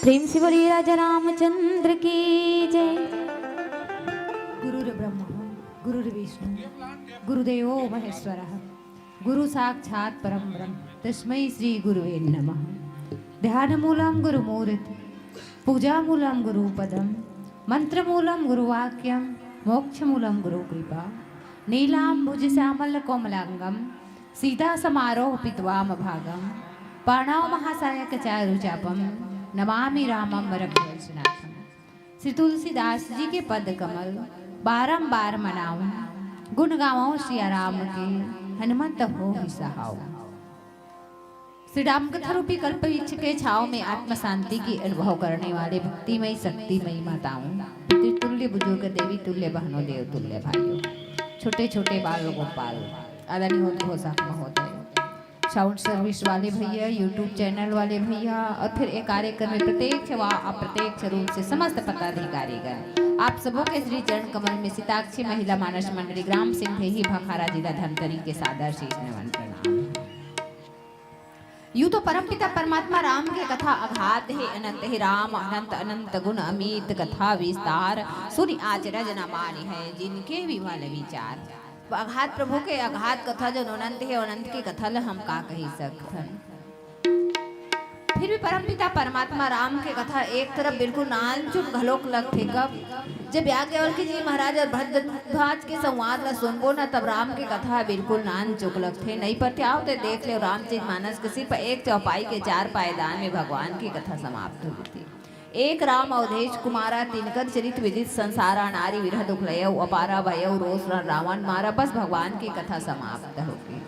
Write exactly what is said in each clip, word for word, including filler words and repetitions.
प्रेम से बोलिए राजा रामचंद्र की जय। गुरुर्ब्रह्मा गुरुर्विष्णु गुरुदेवो महेश्वरः। गुरु साक्षात् परं ब्रह्म तस्मै श्री गुरुवे नमः। ध्यान मूलं गुरुमूर्ति, पूजा मूलं गुरुपदम, मंत्र मूलं गुरुवाक्यम, मोक्ष मूलं गुरु कृपा। नीलांबुज श्यामल कोमलांगम, सीता समारोह पितवाम भागम, पाणव महासायक चारु चापम, नमामि रामम रघुवंशनाथम। श्री तुलसीदास जी के पद कमल बारंबार मनाऊं, गुण गाऊं सिया राम के, हनुमंत हो ही सहाऊ। श्री राम कथा रूपी कल्प वृक्ष के छाव में आत्म शांति की अनुभव करने वाले भक्तिमयी शक्तिमयी माताओं, पितृतुल्य बुजुर्ग, देवी तुल्य बहनों, देव तुल्य भाइयों, छोटे छोटे बाल गोपाल, आदरणीय उद्घोषक महोदय, साउंड सर्विस वाले भैया, यूट्यूब चैनल वाले भैया और फिर एक कार्यक्रम में प्रत्यक्ष व अप्रत्यक्ष रूप से समस्त पदाधिकारीगण, आप सबों के श्री चरण कमल में सिताक्षी महिला मानस मंडली ग्राम सिंधेही भखारा जिला धमतरी के सादर शीश नमन प्रणाम है। यूं तो परमपिता परमात्मा राम के कथा अगाध हे अनंत हे, राम अनंत अनंत गुण अमित कथा विस्तार, सुनि अचरज न मानिहै जिनके विमल विचार। अगाध प्रभु के अगाध कथा जो अनंत हे, अनंत के कथा ल हम का कहि सकथन। फिर भी परमपिता परमात्मा राम के कथा एक तरफ बिल्कुल नानचुक घलोक लगथे। कब जब याज्ञवल्क्य जी महाराज और भरद्वाज के संवाद ला सुनबो न, तब राम के कथा बिल्कुल नानचुक लगथे। नइ पत्याव ते देख ले, रामचरित मानस के सिर्फ एक चौपाई के चार पायदान में भगवान की कथा समाप्त होथे। एक राम अवधेश कुमारा, तिनकर चरित विदित संसारा, नारी विरह दुख लयऊ अपारा, भयऊ रोष रावण मारा, बस भगवान की कथा समाप्त होगे।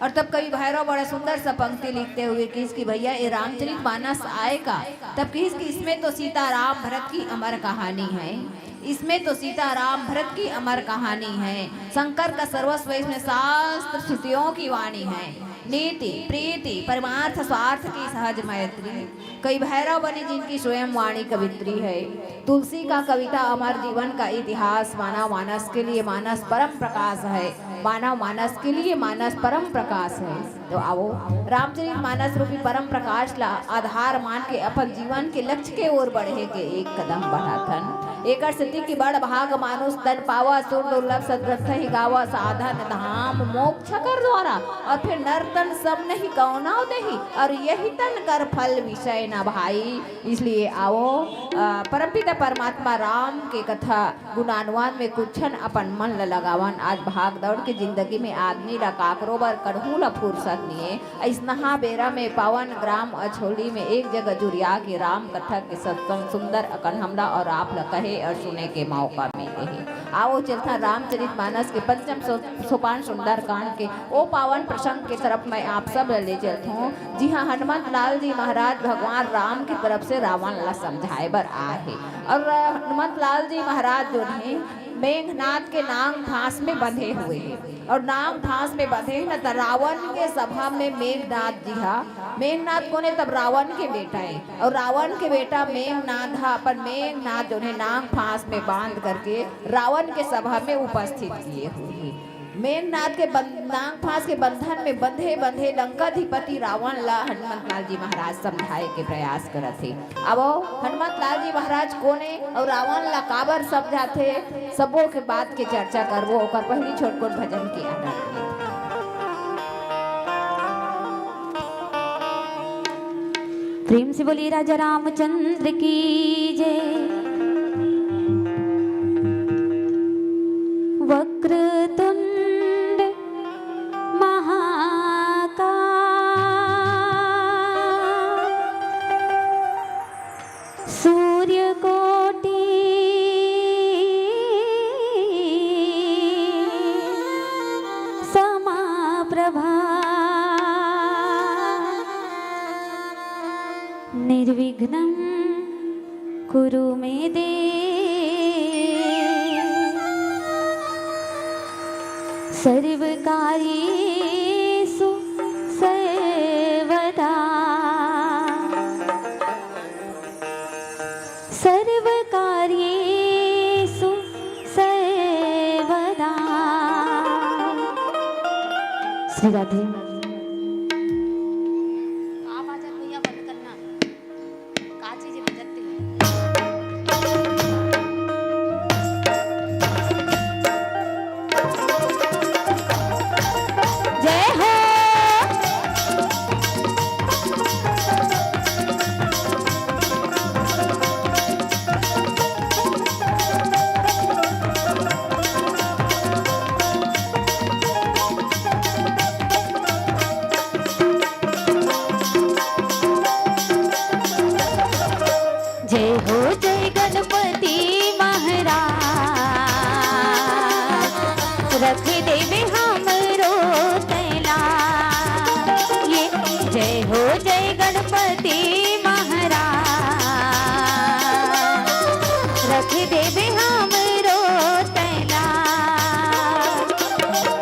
और तब कवि भैरव बड़ा सुंदर सा पंक्ति लिखते हुए किहिस कि भैया, ये रामचरित मानस आय का? तब किहिस कि इसमें तो सीता राम भरत की अमर कहानी है, इसमें तो सीता राम भरत की अमर कहानी है। शंकर का सर्वस्व इसमें शास्त्र श्रुतियों की वाणी है। नीति प्रीति परमार्थ स्वार्थ की सहज मैत्री, कवि भैरव बने जिनकी स्वयं वाणी कवित्री है। तुलसी का कविता अमर जीवन का इतिहास, मानव मानस के लिए मानस परम प्रकाश है, मानव मानस के लिए मानस परम प्रकाश है। तो आओ, रामचरित मानस रूपी परम प्रकाश ला आधार मान के अपन जीवन के लक्ष्य के ओर बढ़े के एक कदम बढ़ाथन। एकर सेती कि बड़ भाग मानुष तन पावा, सुर दुर्लभ सत ग्रंथ ही गावा, साधन धाम मोक्ष कर द्वारा, और फिर नर तन सम नहीं कौना देही, और यही तन कर फल विषय न भाई। इसलिए आओ, अ, परमपिता परमात्मा राम के कथा गुणानुवाद में कुछन अपन मन ल लगावन। आज भाग दौड़ के जिंदगी में आदमी ला काकरो बर कड़हू ला फुर्सत निये। अइसनहा बेरा में पावन ग्राम अछोली में एक जगह जुरिया के राम कथा के सत्संग सुंदर अकन हमला और आप ला कहे और सुने के मौका मिले हे। आओ चलथन रामचरित मानस के पंचम सो-, सोपान सुंदरकांड के ओ पावन प्रसंग के तरफ मैं आप सब ला ले चलथों, जिहां हनुमंत लाल जी महाराज भगवान राम की तरफ से रावण ला समझाए बर आए हे। और हनुमंत लाल जी महाराज जो हे, मेघनाथ के नांग फांस में बंधे हुए हे। और नांग फांस में बंधे हे न, त रावण के सभा में मेघनाथ जी हा, मेघनाथ कोन हे? तब रावण के बेटा हे। और रावण के बेटा मेघनाथ हा अपन मेघनाथ जो हे नांग फांस में बांध करके रावण के सभा में उपस्थित किए हुए हे। मेघनाथ के बं-, नांग फांस के बंधन में बंधे बंधे लंकाधिपति रावण ला हनुमंत लाल जी महाराज समझाए के प्रयास करत हे। अब हनुमंत लाल जी महाराज कोन हे और रावण ला काबर समझाथे, सबो के बात के चर्चा करबो, ओकर पहली छोटकुन भजन के आनंद लेथन। प्रेम से बोलिए राजा रामचंद्र की जय। वक्रतुंड महाकाय सूर्यकोटि समाप्रभा निर्विघ्नं कुरु मे देव सर्वकार्येषु सर्वदा सर्वकार्येषु सर्वदा। श्री राधे। आप आ जाते भैया, बंद करना। का चीज है? पति महाराज, रख देबे हमरो तैं ला।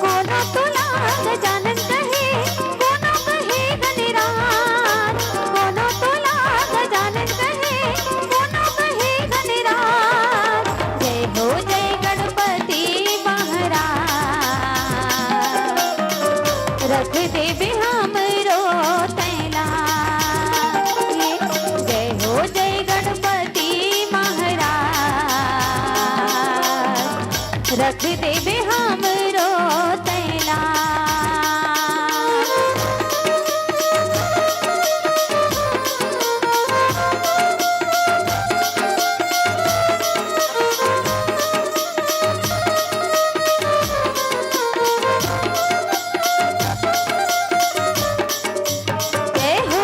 कोनो तोला गजानन कहे, कोनो कहे गणराज, कोनो तोला गजानन कहे, कोनो कहे गणराज। जय हो जय गणपति महाराज, रख देबे हमरो तैं ला। जय हो जय गणपति महाराज, रख देबे हमरो तैं ला। जय हो।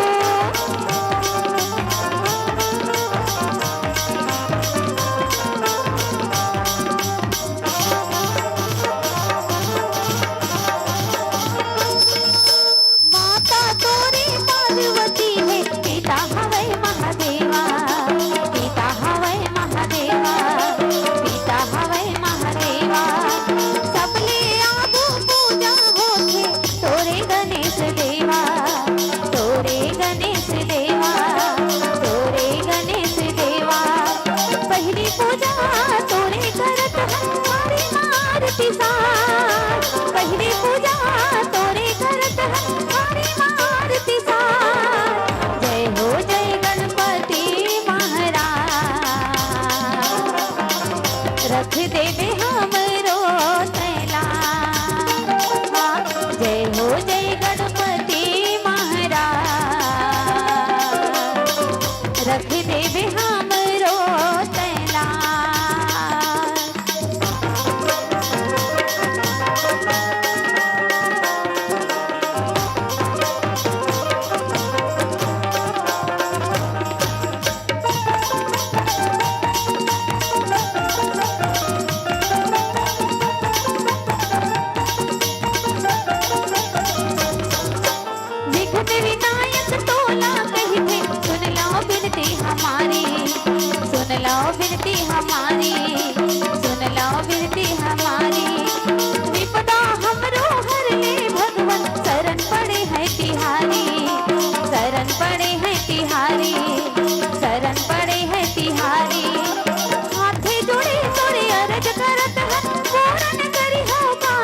माता तोरे पार्वती हे, पिता हवय महादेवा, पिता हवय महादेवा, पिता हवय महादेवा। सबले आगू पूजा होथे तोरे गणेश देवा, तोरे गणेश देवा, तोरे गणेश देवा। पहिली पूजा तोरे करत हन, मारी मार पिसार। पहिली पूजा तोरे करत हन, मारी मार पिसार। जय हो जय गणपति महाराज, रख देबे हमरो तैं ला। जय हो जय गणपति महाराज, रख देबे हमरो तैं ला। विघ्न विनायक तोला कहिथे, सुन लो बिनती हमारी, सुन लो बिनती हमारी, सुन लो बिनती हमारी। विपदा हमरो हर ले भगवन, शरण पड़े हैं तिहारी, शरण पड़े हैं तिहारी, शरण पड़े हैं तिहारी। हाथे जोड़े तोरे अरज करत हन, पूरन करिहो का।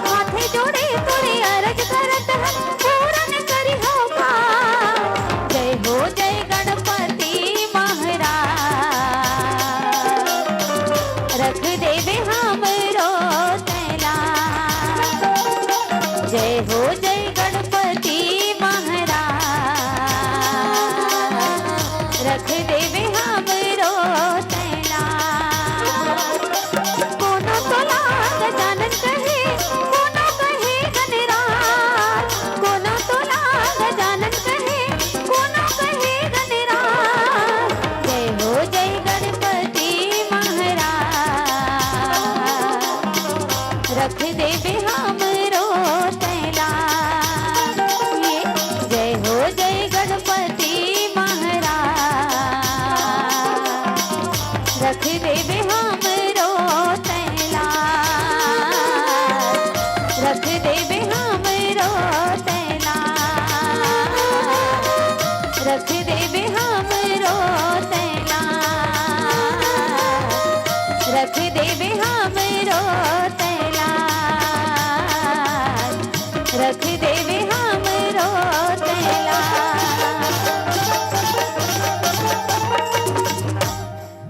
हाथे जोड़े तोरे अरज करत हन, पूरन करिहो का। जय हो जय गणपति महाराज, रख देबे हमरो तैं ला। जय हो जय गणपति महाराज, रख देबे हमरो तैं ला। कोनो तोला गजानन कहे, कोनो कहे गणराज, कोनो तोला गजानन कहे, कोनो कहे गणराज। जय हो जय गणपति महाराज, रख देबे हमरो तैं ला। ये जय हो जय गणपति महाराज, रख देबे हमरो तैं ला, रख देबे हमरो तैं ला, रख देबे हमरो तैं ला, रख देबे हमरो तैं ला, रख देबे हमरो तैं ला।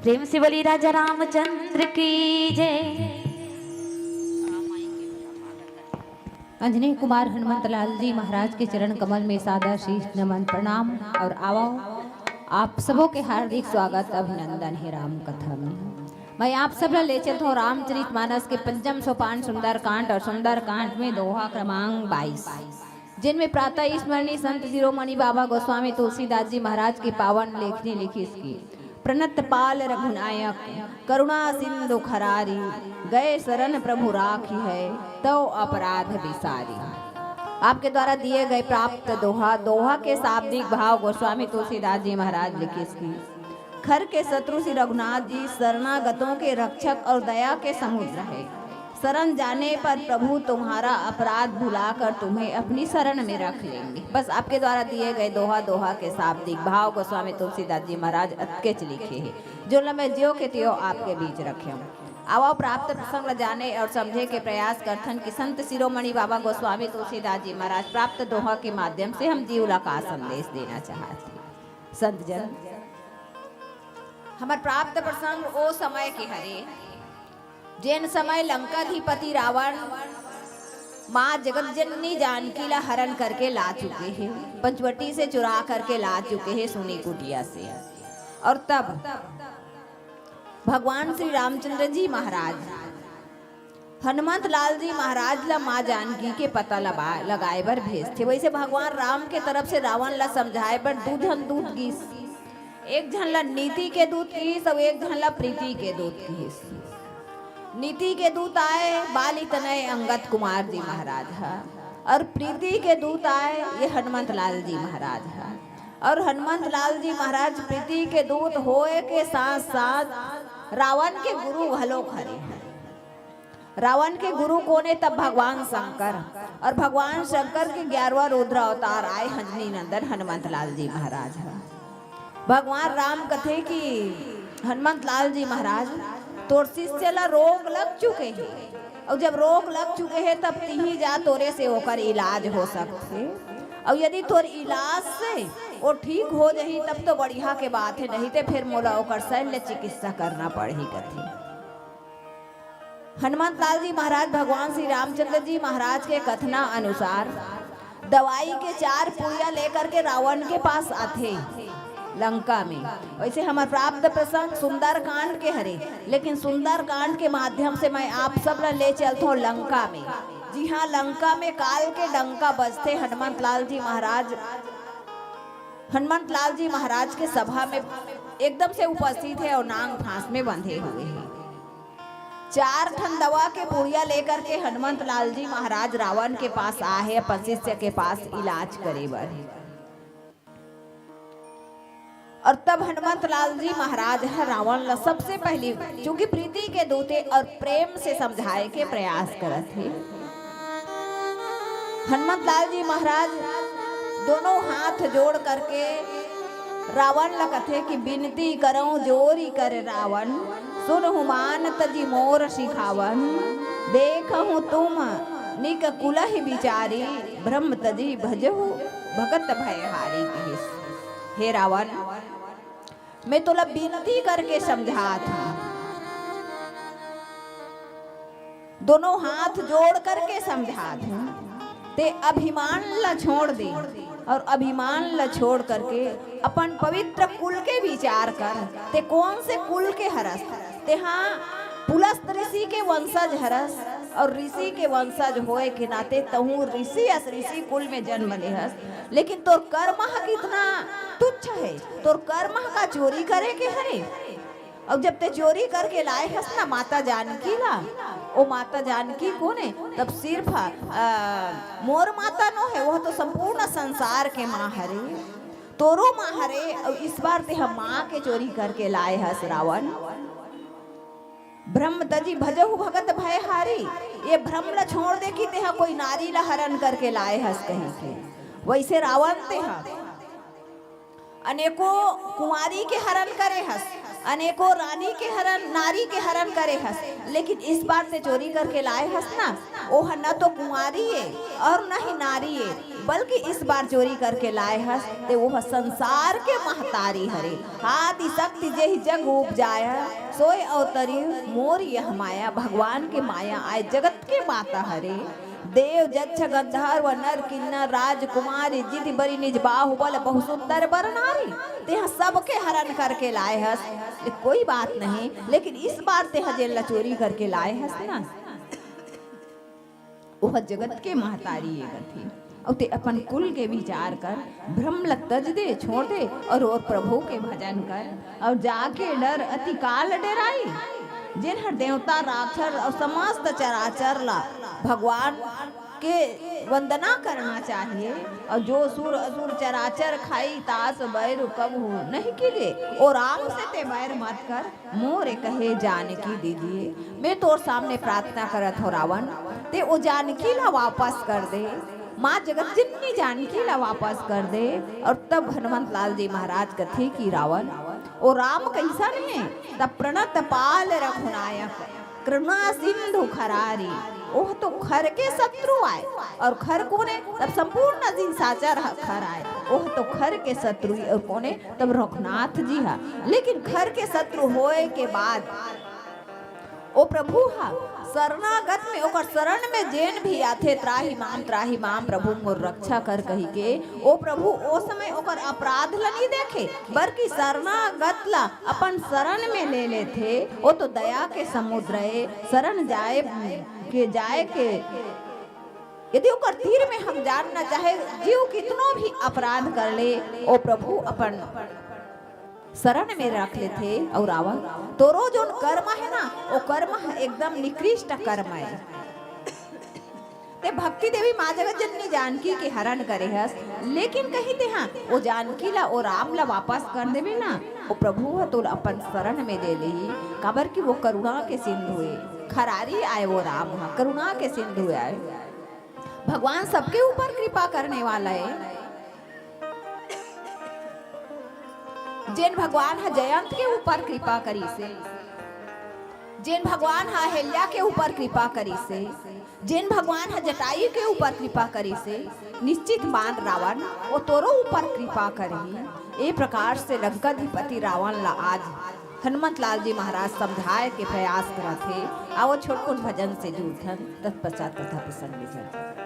प्रेम से बोली राजा रामचंद्र की जय। अंजनी कुमार हनुमंत लाल जी महाराज के चरण कमल में सादर शीश नमन प्रणाम। और आवो, आप सबों के हार्दिक स्वागत, अभिनंदन हे राम कथा में। मैं आप सब ला ले चलत हूँ रामचरित मानस के पंचम सोपान सुंदरकांड, और सुंदरकांड में दोहा क्रमांक बाईस, जिनमें प्रातः स्मरणीय संत शिरोमणि बाबा गोस्वामी तुलसीदास जी महाराज की पावन लेखनी लिखिस कि प्रणत पाल रघुनायक करुणा सिंधु खरारी, गए शरण प्रभु राखिहै तव अपराध बिसारी। आपके द्वारा दिए गए प्राप्त दोहा, दोहा के शाब्दिक भाव गोस्वामी तुलसीदास जी महाराज लिखिस कि खर के शत्रु श्री रघुनाथ जी शरणागतों के रक्षक और दया के समुद्र है। शरण जाने पर प्रभु तुम्हारा अपराध भुलाकर तुम्हें अपनी शरण में रख लेंगे। बस आपके द्वारा दिए गए दोहा, दोहा के शाब्दिक भाव गोस्वामी तुलसीदास जी महाराज अतकेच लिखे हे, जो ल मैं ज्यो के त्यो आपके बीच रखे हूँ। आवा प्राप्त प्रसंग ल जाने और समझे के प्रयास करथन कि संत शिरोमणि बाबा गोस्वामी तुलसीदास जी महाराज प्राप्त दोहा के माध्यम से हम जीव ला का संदेश देना चाहत हे। संत जन, हमर प्राप्त प्रसंग ओ समय के हरे, जेन समय लंकाधिपति रावण माँ जगत जननी जानकी ला हरण करके ला चुके हे, पंचवटी से चुरा करके ला चुके हे सुनी कुटिया से। और तब भगवान श्री रामचंद्र जी महाराज हनुमंत लाल जी महाराज ला माँ जानकी के पता लबा-, लगाए बर भेजथे। वैसे भगवान राम के तरफ से रावण ला समझाए बर दू झन दूत गिस। एक झन ला नीति के दूत गिस अउ एक झन ला प्रीति के दूत गिस। नीति के दूत आए बाली तनय अंगद कुमार जी महाराज ह, और प्रीति के दूत आए ये हनुमंत लाल जी महाराज ह। और हनुमंत लाल जी महाराज प्रीति के दूत होए के साथ साथ रावण के गुरु घलोक हरे। रावण के गुरु कोन हे? तब भगवान शंकर। और भगवान शंकर के ग्यारहवाँ रुद्र अवतार आए अंजनी नंदन हनुमंत लाल जी महाराज ह। भगवान राम कथे कि हनुमंत लाल जी महाराज, तोर शिष्य ला रोग लग चुके हे, और जब रोग लग चुके हे तब तिही जा, तोरे से ओकर इलाज हो सकथे। और यदि तोर इलाज से वो ठीक हो जाही तब तो बढ़िया के बात हे, नहीं ते फिर मोला ओकर शल्य चिकित्सा करना पड़ही कथे। हनुमंत लाल जी महाराज भगवान श्री रामचंद्र जी महाराज के कथना अनुसार दवाई के चार पुड़िया लेकर के रावण के पास आथे लंका में। वैसे हमर प्राप्त प्रसंग सुंदरकांड के हरे, लेकिन सुंदरकांड के माध्यम से मैं आप सब ला ले चलथों लंका में। जी हाँ, लंका में काल के डंका बजथे। हनुमंत लाल जी महाराज, हनुमंत लाल जी महाराज के सभा में एकदम से उपस्थित हे और नांग फांस में बंधे हुए हे। चार ठन दवा के पुड़िया लेकर के हनुमंत लाल जी महाराज रावण के पास आहे, अपन शिष्य के पास इलाज करे बर। और तब हनुमंत लाल जी महाराज ह रावण ला सबसे पहली, चूंकि प्रीति के दूत हे और प्रेम से समझाए के प्रयास करत हे। हनुमंत लाल जी महाराज दोनों हाथ जोड़ करके रावण ला कथे कि बिनती करौं जोरि कर रावण, सुनहु मान तजि मोर सिखावन। देखहु तुम निक कुलहि बिचारी, भ्रम तजि भजहु भगत भयहारी कहिस। हे रावण, मैं तोला बिनती करके समझात हूँ, दोनों हाथ जोड़ करके समझात हूँ, ते अभिमान ला छोड़ दे और अभिमान ला छोड़ करके अपन पवित्र कुल के विचार कर। ते कौन से कुल के हरस? ते हाँ, पुलस्त ऋषि के वंशज हरस और ऋषि के वंशज होए के नाते तहूँ ऋषि अस ऋषि कुल में जन्म ले हस, लेकिन तोर कर्म ह कितना तुच्छ हे। तोर कर्म ह का चोरी करे के हरे? अउ जब ते चोरी करके लाए हस ना माता जानकी ला, ओ माता जानकी कोन हे? तब सिर्फ, अ, मोर माता नो हे, वो तो संपूर्ण संसार के माँ हरे, तोरो माँ हरे। अउ इस बार ते ह माँ के चोरी करके लाए हस रावण। भ्रम तजि भजहु भगत भयहारी, ये भ्रम ला छोड़ दे कि ते ह कोई नारी ला हरण करके लाए हस कहीं के। वैसे रावण ते ह अनेकों कुंवारी के हरण करे हस, अनेकों रानी के हरण, नारी के हरण करे हस, लेकिन इस बार ते चोरी करके लाए हस ना, ओह न तो कुंवारी ए और न ही नारी ए, बल्कि इस बार चोरी करके लाए हस ते ओह संसार के महतारी हरे। आदि शक्ति जेहि जग उपजाय, सोय अवतरी मोर यह माया। भगवान के माया आय, जगत के माता हरे। देव जच्छ गंधर्व नर किन्नर राजकुमारी, जिति बरी निज बाहुबल बहु सुंदर बर नारी। तेहा सबके हरण करके लाए हस, ले कोई बात नहीं, लेकिन इस बार तेहा जेन ला चोरी करके लाए हस ना, ओह जगत के महतारी ए कथे। अउ ते अपन कुल के विचार कर, भ्रम ल तज दे, छोड़ दे, और, और प्रभु के भजन कर, और जाके डर अति काल डेराई। जेन हर देवता राक्षस और समस्त चराचर ला भगवान के वंदना करना चाहिए। और जो सुर असुर चराचर खाई, तास बैर कबहू नहीं कीजे। ओ राम से ते बैर मत कर, मोरे कहे जानकी दीजिए। मैं तोर सामने प्रार्थना करत हो रावण, ते ओ जानकी ला वापस कर दे, माँ जगत जननी जानकी ला वापस कर दे। और तब हनुमंत लाल जी महाराज कथे कि रावण, ओ राम कैसन हे? तब प्रणत पाल रघुनायक, करुणा सिंधु खरारी। ओह तो खर के शत्रु आय। और खर कोने? तब संपूर्ण निशाचर ह-, खर आय। ओह तो खर के शत्रु, और कोने? तब रघुनाथ जी हा। लेकिन खर के शत्रु होए के बाद ओ प्रभु हा शरणागत में, ओकर शरण में जेन भी आथे, "त्राहि माम, त्राहि माम, प्रभु मोर रक्षा कर," कहि के, ओ प्रभु ओ समय ओकर अपराध ला नहीं देखे, बल्कि शरणागत ला अपन शरण में ले लेथे। ओ तो दया के समुद्र ए, शरण जाए के, जाए के। यदि ओकर तीर में हम जान न चाहे, जीव कितनो भी अपराध कर ले, ओ प्रभु अपन शरण में रख लेथे। अउ रावण, तोरो जोन कर्म हे ना, ओ कर्म ह एकदम निकृष्ट कर्म हे। ते भक्ति देवी माँ जगत जननी जानकी के हरण करे हस, लेकिन कहीं ते हा ओ जानकी ला, ओ राम ला वापस कर देबे ना, ओ प्रभु ह तोला अपन शरण में ले लेही, काबर कि वो करुणा के सिंधु हे, खरारी आय वो राम ह, करुणा के सिंधु आय। भगवान सबके ऊपर कृपा करने वाला हे। जेन भगवान ह जयंत के ऊपर कृपा करिसे, जेन भगवान ह अहिल्या के ऊपर कृपा करिसे, जेन भगवान ह जटायु के ऊपर कृपा करिसे, निश्चित मान रावण, ओ तोरो ऊपर कृपा करही। ए प्रकार से लंकाधिपति रावण ला आज हनुमंत लाल जी महाराज समझाए के प्रयास करत हे। आओ छोटकुन भजन से जुड़थन, तत्पश्चात कथा प्रसंग में चलथन।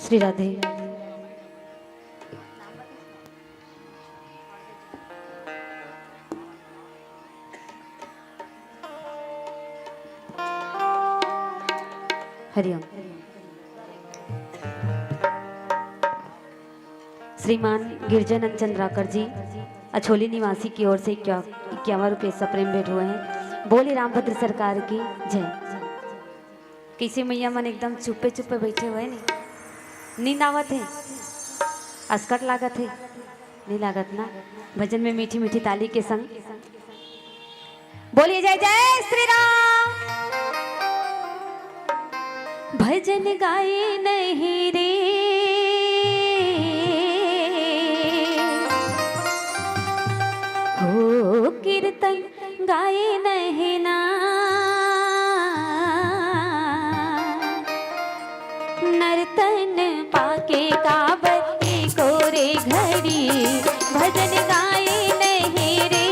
श्री राधे। हरिओम। श्रीमान गिरजानंद चंद्राकर जी, अछोली निवासी की ओर से इक्या-, इक्यावन रुपये सप्रेम भेंट हुए हैं। बोलिए रामभद्र सरकार की जय। कइसे मइया मन एकदम चुप्पे चुप्पे बइठे हुए हे नी, नींद आवत हे, असकट लागत हे, नहीं लागत ना? भजन में मीठी मीठी ताली के संग बोलिए जय जय श्री राम। भजन गाए नहीं रे, हो कीर्तन गाए नहीं ना। नर्तन पाके काबर एको रे घड़ी, भजन गाए नहीं रे,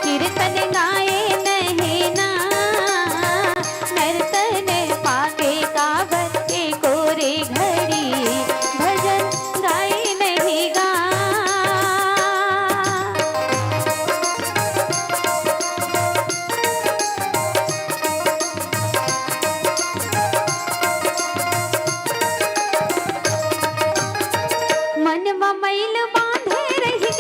कीर्तन गाए नहीं ना। नर्तन पाके काबर एको रे घड़ी, भजन गाए नहीं गा। मन म मैल बांधे रही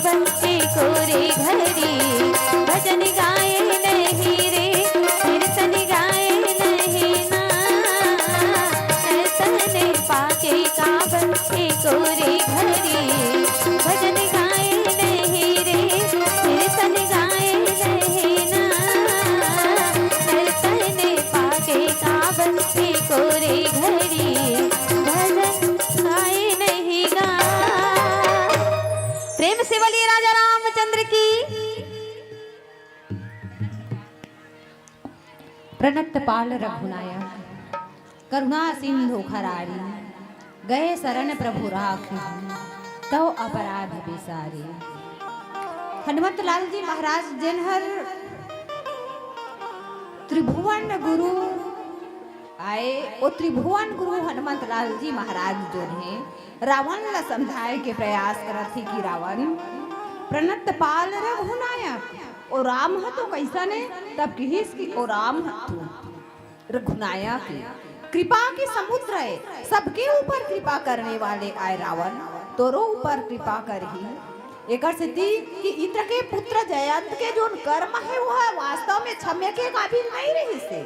एको रे घरी भजन गाए नहीं रे, कीर्तन गाए नहीं ना। नर्तन पाके काबर एको रे घरी भजन गाए नहीं रे, कीर्तन गाए नहीं ना। नर्तन पाके काबर एको रे घरी भजन गाए नहीं गा। प्रेम से बोलिए राजा रामचंद्र की। प्रणत पाल रघुनायक, करुणा सिंधु खरारी, गए शरण प्रभु राखिहीं, तव अपराध बिसारी। हनुमत लाल जी महाराज जेन हर त्रिभुवन गुरु आए, ओ त्रिभुवन गुरु हनुमत लाल जी महाराज जोन हे, रावण ला समझाए के प्रयास करत हे कि रावण, प्रणत पाल रघुनायक, ओ राम ह तो कइसन हे? तब किहिस कि ओ राम ह तो रघुनायक हे, कृपा के समुद्र हे, सबके ऊपर कृपा करने वाले आए रावण, तोरो ऊपर कृपा करही। एकर सेती कि इंद्र के पुत्र जयंत के जोन कर्म हे, वो ह वास्तव में क्षम्य के काबिल नहीं रहिस हे।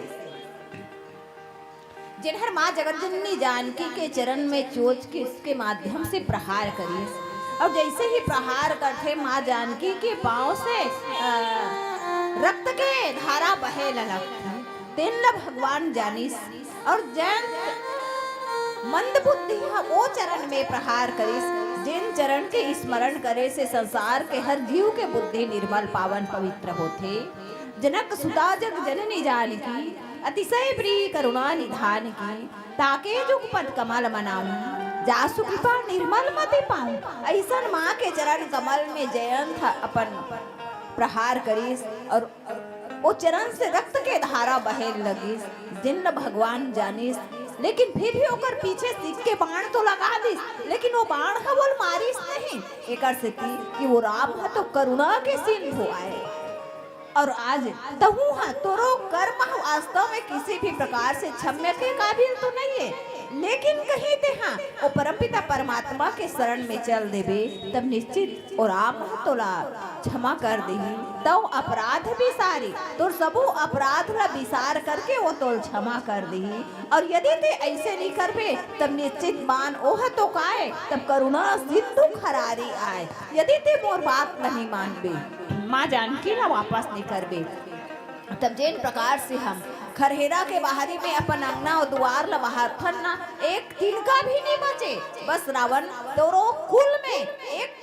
जेन हर माँ जगत जननी जानकी के चरण में चोंच के उसके माध्यम से प्रहार करिस, और जैसे ही प्रहार करथे, माँ जानकी के पाँव से, अ, रक्त के धारा बहे लगथे। तेन ल भगवान जानिस, और जयंत मंदबुद्धि ह ओ चरण में प्रहार करिस, जेन चरण के स्मरण करे से संसार के हर जीव के बुद्धि निर्मल, पावन, पवित्र होथे। जनक सुता जग जननी जानकी, अतिशय प्रिय करुणा निधान की। ताके जुग पद कमल मनाऊं, जासु कृपा निर्मल मति पाऊं। अइसन माँ के चरण कमल में जयंत ह अपन प्रहार करिस और ओ चरण से रक्त के धारा बहे लगिस, जेन ल भगवान जानिस। लेकिन फिर भी ओकर पीछे सिंह के बाण तो लगा दिस, लेकिन वो बाण ह ओला मारिस नहीं। एकर सेती कि वो राम ह तो करुणा के सिंधु आए। और आज तहूँ ह, तोरो कर्म ह वास्तव में किसी भी प्रकार से क्षम्य के काबिल तो नहीं है, लेकिन कहीं तेहा ओ परमपिता परमात्मा के शरण में चल देबे, तब निश्चित ओ राम ह तोला क्षमा कर देही। तव अपराध बिसारी, तोर सबो अपराध ला बिसार करके वो तोल क्षमा कर देही। और यदि ते ऐसे नहीं करबे, तब निश्चित मान ओह तो काय, तब करुणा सिंधु खरारी आए। यदि ते मोर बात नहीं मानबे, माँ जानकी ला वापस नहीं करबे, तब जेन प्रकार से हम खरहेरा के बाहरी में अपन अंगना और दुआर ला बहारथन ना, एक तिनका भी नहीं बचे। बस रावण तोरो कुल में एक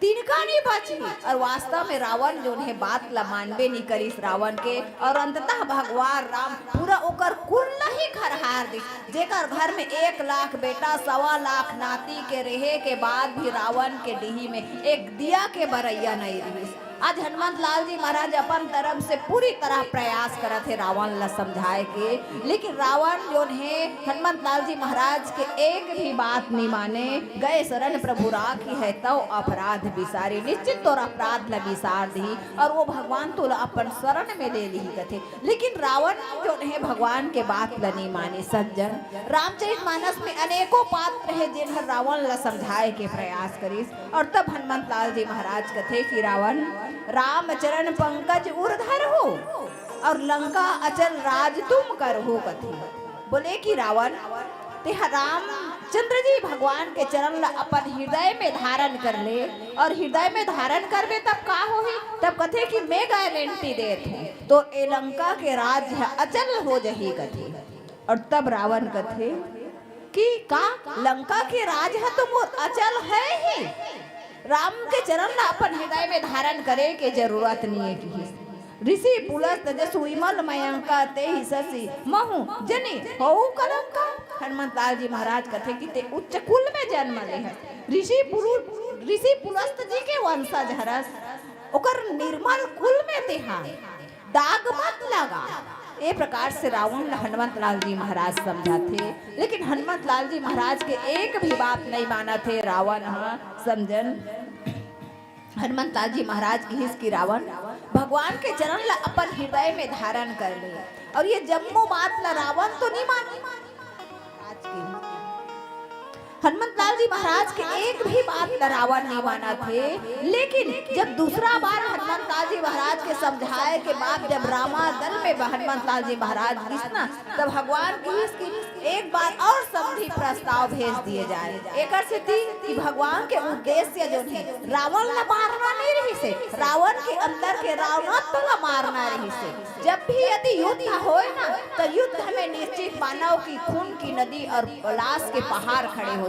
तिनका नहीं बची। और वास्तव में रावण जोन हे बात ला मानबे नहीं करिस रावण के, और अंततः भगवान राम पूरा ओकर कुल ला ही खरहार दिस। जेकर घर में एक लाख बेटा, सवा लाख नाती के रहे के बाद भी रावण के डीही में एक दिया के बरैया नहीं रहिस। आज हनुमंत लाल जी महाराज अपन तरफ से पूरी तरह प्रयास करत हे रावण ला समझाए के, लेकिन रावण जोन हे हनुमंत लाल जी महाराज के एक भी बात नहीं माने। गए शरण प्रभु राखिहैं तव अपराध बिसारी, निश्चित तोर अपराध ला बिसार दिही और वो भगवान तोला अपन शरण में ले लिही कथे। लेकिन रावण जोन हे भगवान के बात ला नहीं माने। सज्जन, रामचरित मानस में अनेकों पात्र हे जेन हर रावण ला समझाए के प्रयास करिस। और तब हनुमंत लाल जी महाराज कथे कि रावण, राम चरण पंकज उर धरहु और लंका अचल राज तुम करहु कथे। बोले कि रावण, तेहा रामचंद्र जी भगवान के चरण ला अपन हृदय में धारण कर ले, और हृदय में धारण करबे तब का होही? तब कथे कि मैं गारंटी देत हूँ, तो ए लंका के राज ह अचल हो जही कथे। और तब रावण कथे कि का लंका के राज ह तो मोर अचल है ही, राम के चरण ला अपन हृदय में धारण करे के जरूरत नहीं है किहिस। ऋषि पुलस्त जसु विमल मयंका, तेहि शशि महु जनि होउ कलंका। हनुमंत लाल जी महाराज कथे कि ते उच्च कुल में जन्म ले है, ऋषि पुरु-, ऋषि पुलस्त जी के वंशज हरस, ओकर निर्मल कुल में तेहा दाग मत लगा। ए प्रकार से रावण ल हनुमंत लाल जी महाराज समझाथे, लेकिन हनुमंत लाल जी महाराज के एक भी बात नहीं मानत हे रावण ह। समझन, हनुमंत लाल जी महाराज किहिस कि रावण, भगवान के चरण ल अपन हृदय में धारण कर ले, और ये जम्मो बात ल रावण तो नहीं माने। आज के हनुमंत लाल जी महाराज के एक भी बात ल रावण नहीं मानत हे। लेकिन जब दूसरा बार हनुमंत लाल जी महाराज के समझाए के बाद जब रामादल में हनुमंत लाल जी महाराज गिस ना, तब भगवान कहिस कि एक बार और संधि प्रस्ताव भेज दिए जाए। एकर सेती कि भगवान के उद्देश्य जो हे, रावण ला मारना नहीं रहिस हे, रावण के अंदर के रावणत्व ला मारना रहिस हे। जब भी यदि युद्ध होए ना, तो युद्ध में निश्चित मानव की खून की नदी और लाश के पहाड़ खड़े हो जाते।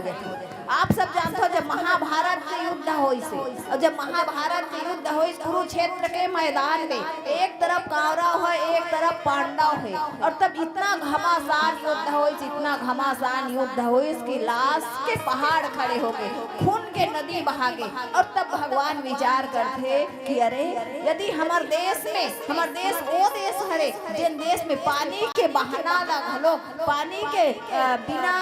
आप सब जानते हो, जब महाभारत के युद्ध होइस हे, और जब महाभारत के युद्ध होइस, कुरुक्षेत्र के मैदान में एक तरफ कौरव है, एक तरफ पांडव है, और तब इतना घमासान युद्ध होइस, इतना घमासान युद्ध होइस कि लाश के पहाड़ खड़े हो गए, खून के नदी बहा गए। और तब भगवान विचार करथे कि अरे, यदि हमर देश में, हमर देश वो देश हरे, जेन देश में पानी के बहाना ला घलो, पानी के, अ, बिना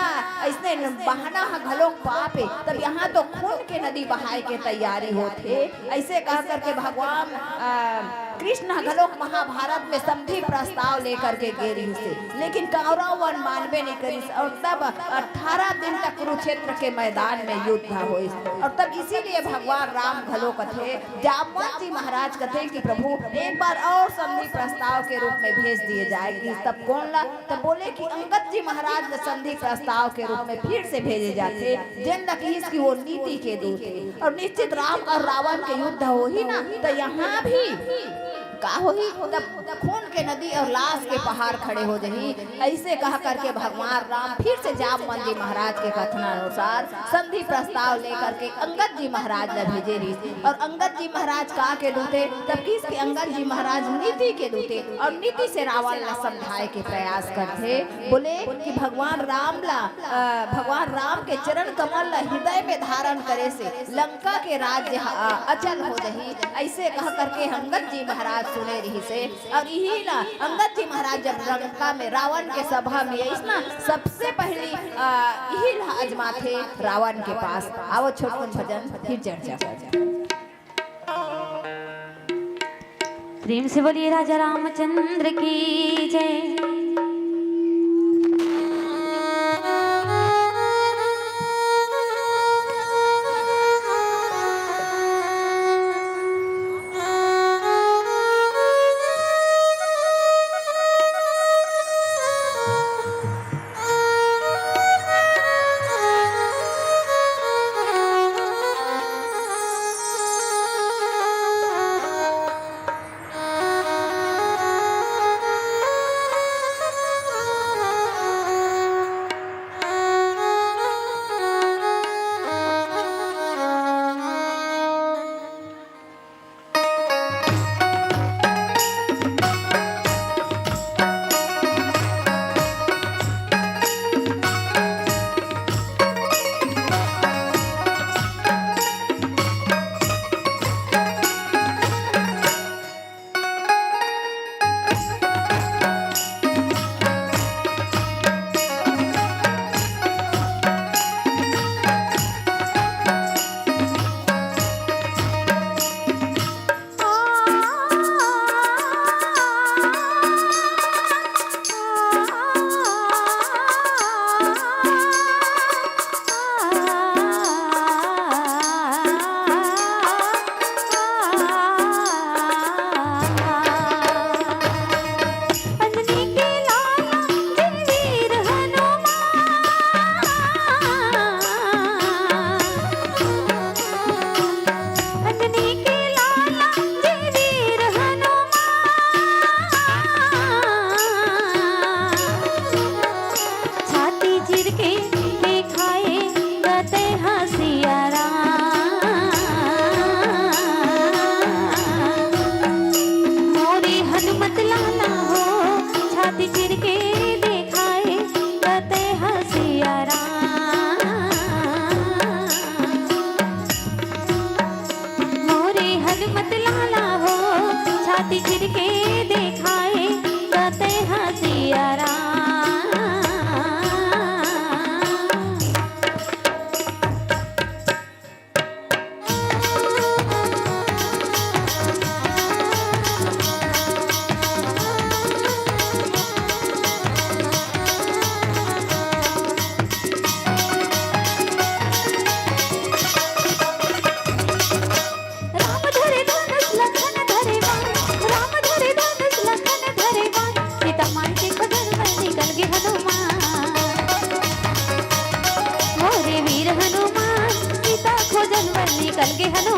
अइसने न-, बहाना ह घलो पाप हे, तब यहाँ तो खून के नदी बहाए के तैयारी होत हे। अइसे कह करके भगवान, अ, कृष्ण ह घलो महाभारत में संधि प्रस्ताव लेकर के गे रहिस हे, लेकिन कौरव मन मानबे नहीं करिस। और तब अठारह दिन तक कुरुक्षेत्र के मैदान में युद्ध होइस। और तब इसीलिए भगवान राम घलो कथे, जामवंत जी महाराज कथे कि प्रभु, एक बार और संधि प्रस्ताव के रूप में भेज दिए जाए। कि तब कोन ला? तब बोले कि अंगद जी महाराज ला संधि प्रस्ताव के रूप में फिर से भेजे जाथे, जेन ला कहिस कि वो नीति के दूत हे। और निश्चित राम और रावण के युद्ध होही ना, तो यहाँ भी का होही? तब खून के नदी और लाश के पहाड़ खड़े हो जाही। अइसे कह करके भगवान राम फिर से जामवंत जी महाराज के कथनानुसार संधि प्रस्ताव लेकर के अंगद जी महाराज ला भेजे रहिस। और अंगद जी महाराज का के दूत हे? तब कहिस कि अंगद जी महाराज नीति के दूत हे, और नीति से रावण ला समझाए के प्रयास करथे। बोले कि भगवान राम ला, अ, भगवान राम के चरण कमल ला हृदय में धारण करे से लंका के राज्य ह, अ, अचल हो जाही। अइसे कह करके अंगद जी महाराज सुने रहिस हे। और इही ला अंगद जी महाराज जब लंका में रावण के सभा में अइस ना, सबसे पहली, अ, इही ला आजमाथे रावण के पास। आवो छोटकुन भजन, फिर चर्चा करबो। प्रेम से बोलिए राजा रामचंद्र की जय।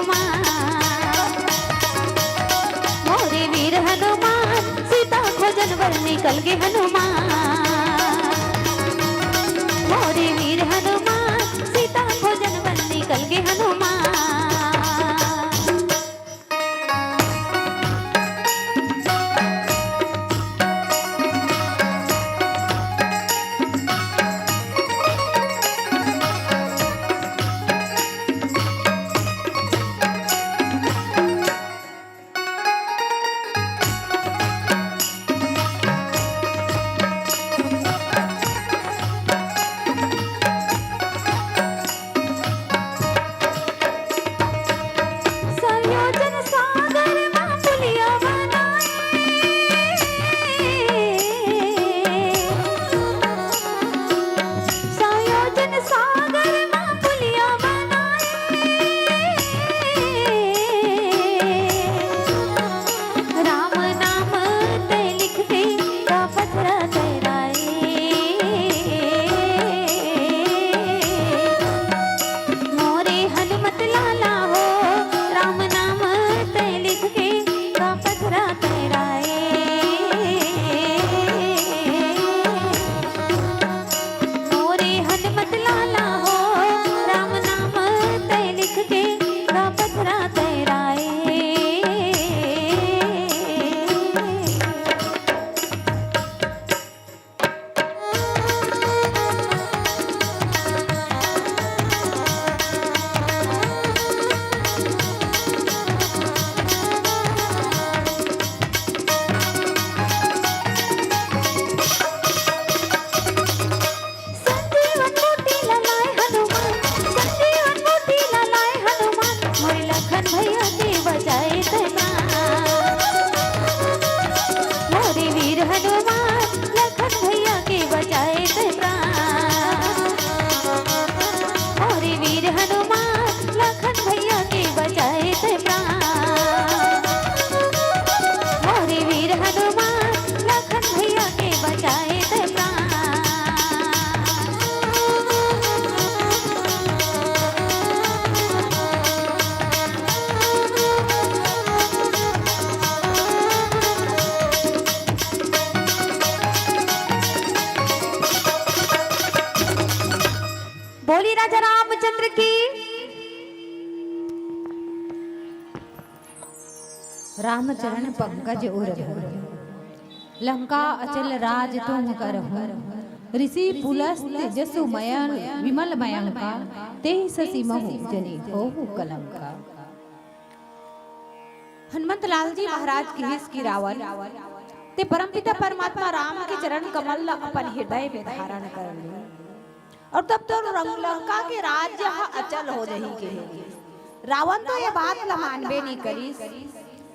हनुमान, मोरे वीर हनुमान, सीता खोजन बर निकल गे हनुमान। मोरे वीर हनुमान, सीता खोजन बर निकल गे हनुमान। संयोजन सागर मा पुलिया बनाए। संयोजन सागर मा पुलिया बनाए। राम नाम तैं लिख के का पथरा तैराए। मोरे हनुमत लाला हो, राम नाम तैं लिख के का पथरा तैराए। मोरे हनुमत लाला हो, राम नाम तैं लिख के का पथरा तैराए। संजीवन बूटी ला लाए हनुमान, संजीवन बूटी ला लाए हनुमान, मोरे लखन भैया के बचाए तैं प्राण। मोरे वीर हनुमान, लखन भैया के बचाए तैं प्राण। मोरे वीर हनुमान, लखन भैया के बचाए तैं प्राण। मोरे वीर हनुमान, लखन भैया के बचाए तैं प्राण। बोली राजा रामचंद्र की। रामचरण पंकज उर धर, लंका अचल राज तुम करहु। ऋषि पुलस्त जसु मयल विमल मयंका, तेहि ससि महु जनि होहु कलंका। हनुमंत लाल जी महाराज किहिस कि रावण, ते परमपिता परमात्मा राम के चरण कमल ल अपन हृदय में धारण कर ले। अउ तब तो रंग-, लंका के राज्य ह अचल हो जही कहे। रावण तो ये बात ल मानबे नइ करिस,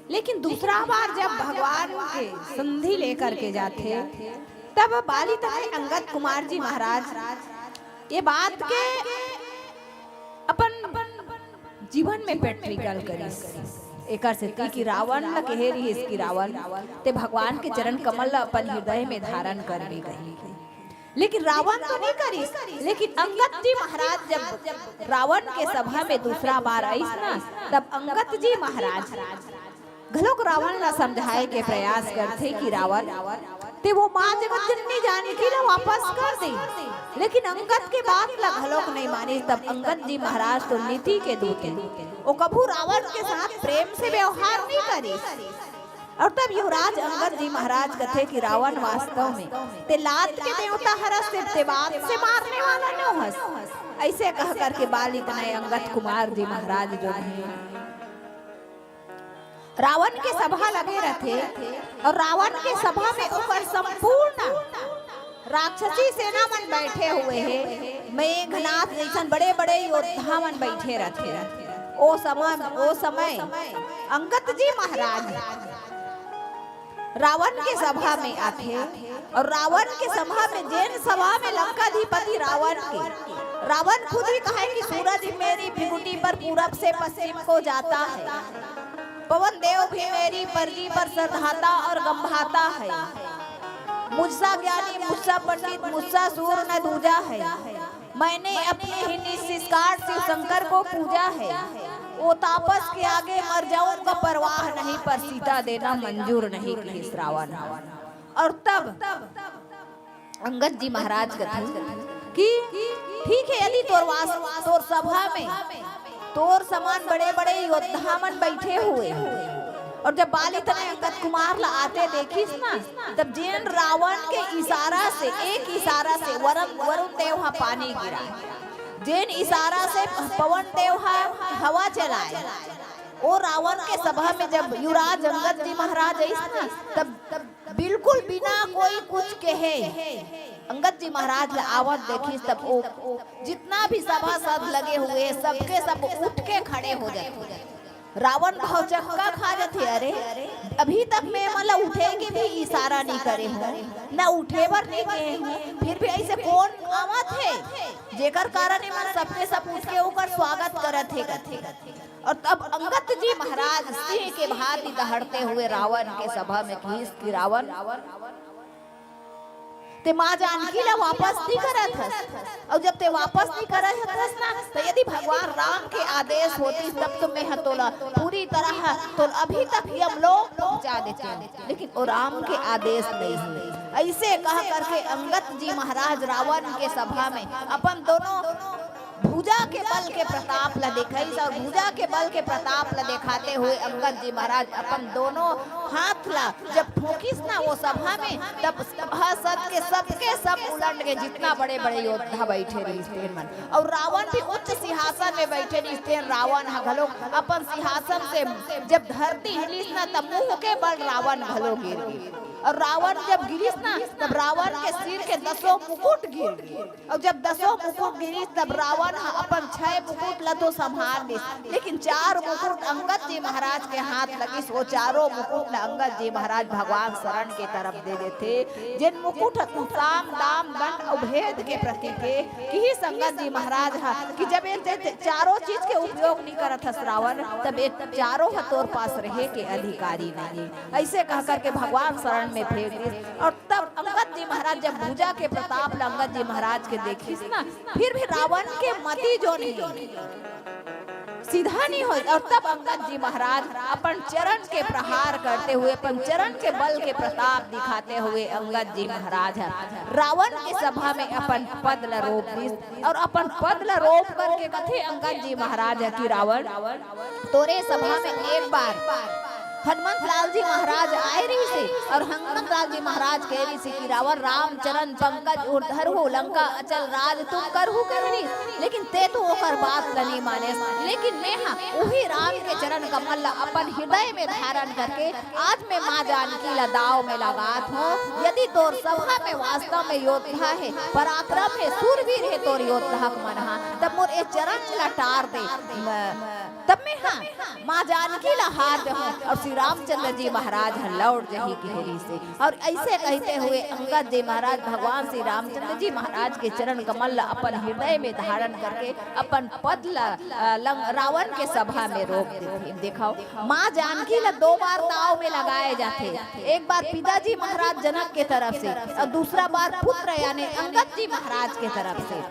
लेकिन दूसरा बार जब भगवान के संधि लेकर के जाथे, तब बाली तनय अंगद कुमार जी महाराज ये बात के अपन जीवन में practical करिस। एकर सेती कि रावण ल कहे रिहिस कि रावण, ते भगवान के चरण कमल ल अपन हृदय में धारण करबे कही। लेकिन रावण तो नइ करिस, लेकिन अंगद जी महाराज जब रावण के सभा में दूसरा बार आइस ना, तब अंगद जी महाराज घलोक रावण ला समझाए के प्रयास करथे कि रावण, ते वो माँ जगत जननी जानकी ला वापस कर दे, लेकिन अंगद के बात ला घलोक नइ मानिस। तब अंगद जी महाराज तो नीति के दूत हे, वो कभू रावण के साथ प्रेम से व्यवहार नइ करिस। अउ तब युवराज अंगद जी महाराज कथे कि रावण, वास्तव में ते लात के देवता हरस, सिर्फ ते बात से मारने वाला नोहस। अइसे कह करके बाली तनय अंगद कुमार जी महाराज जो हे, रावण के सभा लगे रथे अउ रावण के सभा में ओकर संपूर्ण राक्षसी सेना मन बैठे हुए हे। मेघनाथ जइसन बड़े-बड़े योद्धा मन बैठे रथे। ओ समय, ओ समय अंगद जी महाराज रावण के सभा में आथे अउ रावण के सभा में, जेन सभा में लंकाधिपति रावण के, रावण खुद ही कहे कि सूरज मेरी भृगुटी पर पूरब से पश्चिम को जाता है, पवन देव भी मेरी पर्री पर सरधाता और गंभाता है। मुझसा ज्ञानी, मुझसा पंडित, मुझसा सूर न दूजा है। मैंने अपने ही निशिष्कार शिव शंकर को पूजा है। वो तापस के आगे मर जाऊंगा, परवाह नहीं, पर सीता देना मंजूर नहीं, कहिस रावण ह। और तब अंगद जी महाराज कथे कि ठीक है, यदि तोर वास, तोर सभा में तोर समान बड़े-बड़े योद्धा मन बैठे हुए हैं, और जब बाली तनय अंगद कुमार ला आते देखिस ना, तब जेन रावण के इशारा से, एक इशारा से वरुण, वरुण देव ह पानी गिराय, जेन इशारा से पवन देव ह हवा चलाय, ओ रावण के सभा में जब युवराज अंगद जी महाराज आइस ना, तब बिल्कुल बिना कोई कुछ कहे अंगद जी महाराज ला आवत देखिस, तब ओ जितना भी सभासद लगे हुए, सबके सब उठ के खड़े हो जाते। रावण भौचक्का खा जाथे, "अरे, अभी तक मैं मतलब उठे के भी इशारा नहीं करे हूँ, ना उठे बर नहीं कहे हूँ, फिर भी ऐसे कौन आवत है, जेकर कारण एमन सबके सब उठ के ओकर स्वागत करत हे?" करथे। और तब अंगद जी महाराज सिंह के भांति दहड़ते हुए रावण के सभा में कहिस कि रावण, ते माँ जानकी ला वापस नहीं करत हस, और जब ते वापस नहीं करत हस ना, तो यदि भगवान राम के आदेश होतिस, तब तो मैं ह तोला पूरी तरह, तोला अभी तक यमलोक पहुंचा देतेंव, लेकिन ओ राम के आदेश नहीं है। ऐसे कह करके अंगद जी महाराज रावण के सभा में अपन दोनों भुजा के बल के प्रताप ला देखाइस, और भुजा के बल के प्रताप ला देखाते हुए अंगद जी महाराज अपन दोनों हाथ ला जब ठोकिस ना वो सभा में, तब सभासद के सबके सब उलट के, जितना बड़े बड़े योद्धा बैठे रहिस तेन मन, और रावण भी उच्च सिंहासन में बैठे रहिस तेन, रावण ह घलो अपन सिंहासन से जब धरती हिलिस ना, तब मुंह के बल रावण घलो गिर गिस, और रावण जब गिरिस ना, तब रावण के सिर के दसों मुकुट गिर गिस। और जब दसों मुकुट गिरिस, तब रावण ह अपन छह मुकुट ला तो संभाल लिस, लेकिन चार मुकुट अंगद जी महाराज के हाथ लगिस। वो चारों मुकुट ला अंगद जी महाराज भगवान शरण के तरफ दे देथे। जेन मुकुट ह साम, दाम, दंड अउ भेद के प्रतीक हे, किहिस अंगद जी महाराज ह कि जब ये ते-, ते-, चारों चीज के उपयोग नहीं करत हस रावण, तब ये चारों ह तोर पास रहे के अधिकारी नहीं। ऐसे कह करके भगवान शरण में फेंक दिस। और तब अंगद जी महाराज जब भुजा के प्रताप ला अंगद जी महाराज के देखिस ना, फिर भी रावण के मति जो नहीं सीधा नहीं होय। और तब अंगद जी महाराज अपन चरण के प्रहार करते हुए, अपन चरण के बल के प्रताप दिखाते हुए अंगद जी महाराज ह रावण के सभा में अपन पद ला रोप दिस, और अपन पद ला रोप करके कथे अंगद जी महाराज ह कि रावण, तोरे सभा में एक बार हनुमंत लाल जी महाराज आए रहिस हे, और हनुमंत लाल जी महाराज कहे रहिस हे कि रावण राम चरण पंकज उर धरहु, लंका अचल राज तुम करहु कहे रहिस, लेकिन ते तो ओकर बात ल नहीं मानेस। लेकिन मैं हा उही राम के चरण कमल ला अपन हृदय में धारण करके आज मैं माँ जानकी ला दाव में लगात हूँ। यदि तोर सभा में वास्तव में योद्धा हे, पराक्रम हे, सूरवीर हे तोर योद्धा के मन हा, तब मोर ए चरण ला टार दे। म-, तब मैं हा माँ जानकी ला हार जहूँ और श्री रामचंद्र जी महाराज ह लौट जही कहे रहिस हे। और ऐसे कहते हुए अंगद जी महाराज भगवान श्री रामचंद्र जी महाराज के चरण कमल ला अपन हृदय में धारण करके अपन पद ला, अ, लंग-, रावण के सभा में रोप देथे। देखो, माँ जानकी ला दो बार दाव में लगाए जाथे। एक बार पिताजी महाराज जनक के तरफ से और दूसरा बार पुत्र यानी अंगद जी महाराज के तरफ से।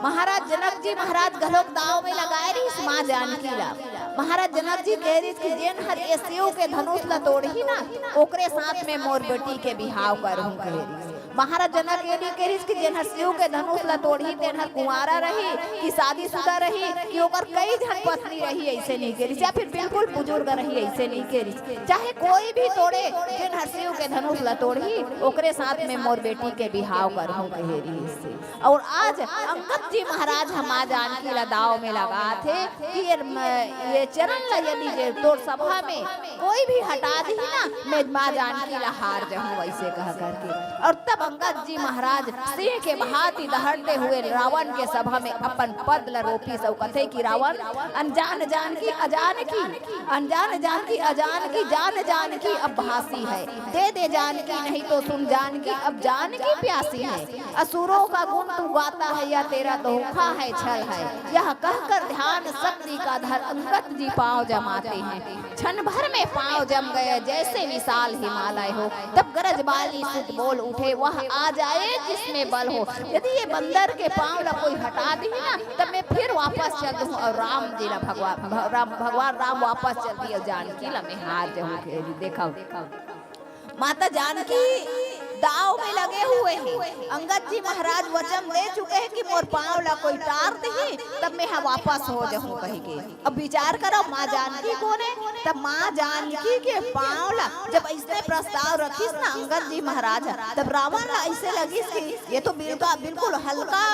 महाराज जनक जी महाराज घलोक दाव में लगाए रहिस माँ जानकी ला। महाराज जनक जी कहे रहिस कि जेन हर ए शिव के धनुष ला तोड़ही ना, ओकरे साथ में मोर बेटी के बिहाव करहूँ कहे रहिस। महाराज जनक ये नहीं कहे रहिस कि जेन हर शिव के धनुष ला तोड़ही तेन हर कुंवारा रही कि शादीशुदा रही कि ओकर कई झन पत्नी रही, ऐसे नहीं कहे रहिस, या फिर बिल्कुल बुजुर्ग रही, ऐसे नहीं कहे रहिस। चाहे कोई भी तोड़े, जेन हर शिव के धनुष ला तोड़ही ओकरे साथ में मोर बेटी के बिहाव करहूँ कहे रहिस। और आज अंगद जी महाराज ह माँ जानकी ला दाव में लगात हे कि ये म-, ये चरण ला यदि जे तोर सभा में कोई भी हटा दिही ना, मैं माँ जानकी ला हार जहूँ, वैसे कह करके। और तब अंगद जी महाराज सिंह के भांति दहड़ते हुए रावण के सभा में अपन पद ला रोपिस अउ कथे कि रावण, अनजान जानकी अजानकी, अनजान जानकी अजानकी, जान जानकी अब भासी है। दे दे जानकी नहीं तो सुन जानकी, अब जानकी प्यासी है। असुरों का गुण तू गाता है, या तेरा धोखा है, छल है। यह कहकर ध्यान शक्ति का धर अंगद जी पाँव जमाते हैं। क्षण भर में पाँव जम गए जैसे विशाल हिमालय हो। तब गरज बाली सुत बोल उठे, वह वह आ जाए जिसमें बल हो। यदि ये बंदर के पाँव ला कोई हटा दिही ना, तब मैं फिर वापस चल दूँ।" और राम जी ला भगवान, भ-, राम, भगवान राम वापस चल दिए, जानकी ला मैं हार जहूँ कहे। देखा, माता जानकी दाव में लगे हुए हैं। अंगद जी महाराज वचन दे चुके हैं कि मोर पाँव ला कोई टार दिही, तब मैं हा वापस हो जहूँ कहि के। अब विचार करो, माँ जानकी कोन है? तब माँ जानकी के पाँव ला जब इसने प्रस्ताव रखिस ना अंगद जी महाराज, तब रावण ला ऐसे लगिस कि ये तो बिल्कुल, बिल्कुल हल्का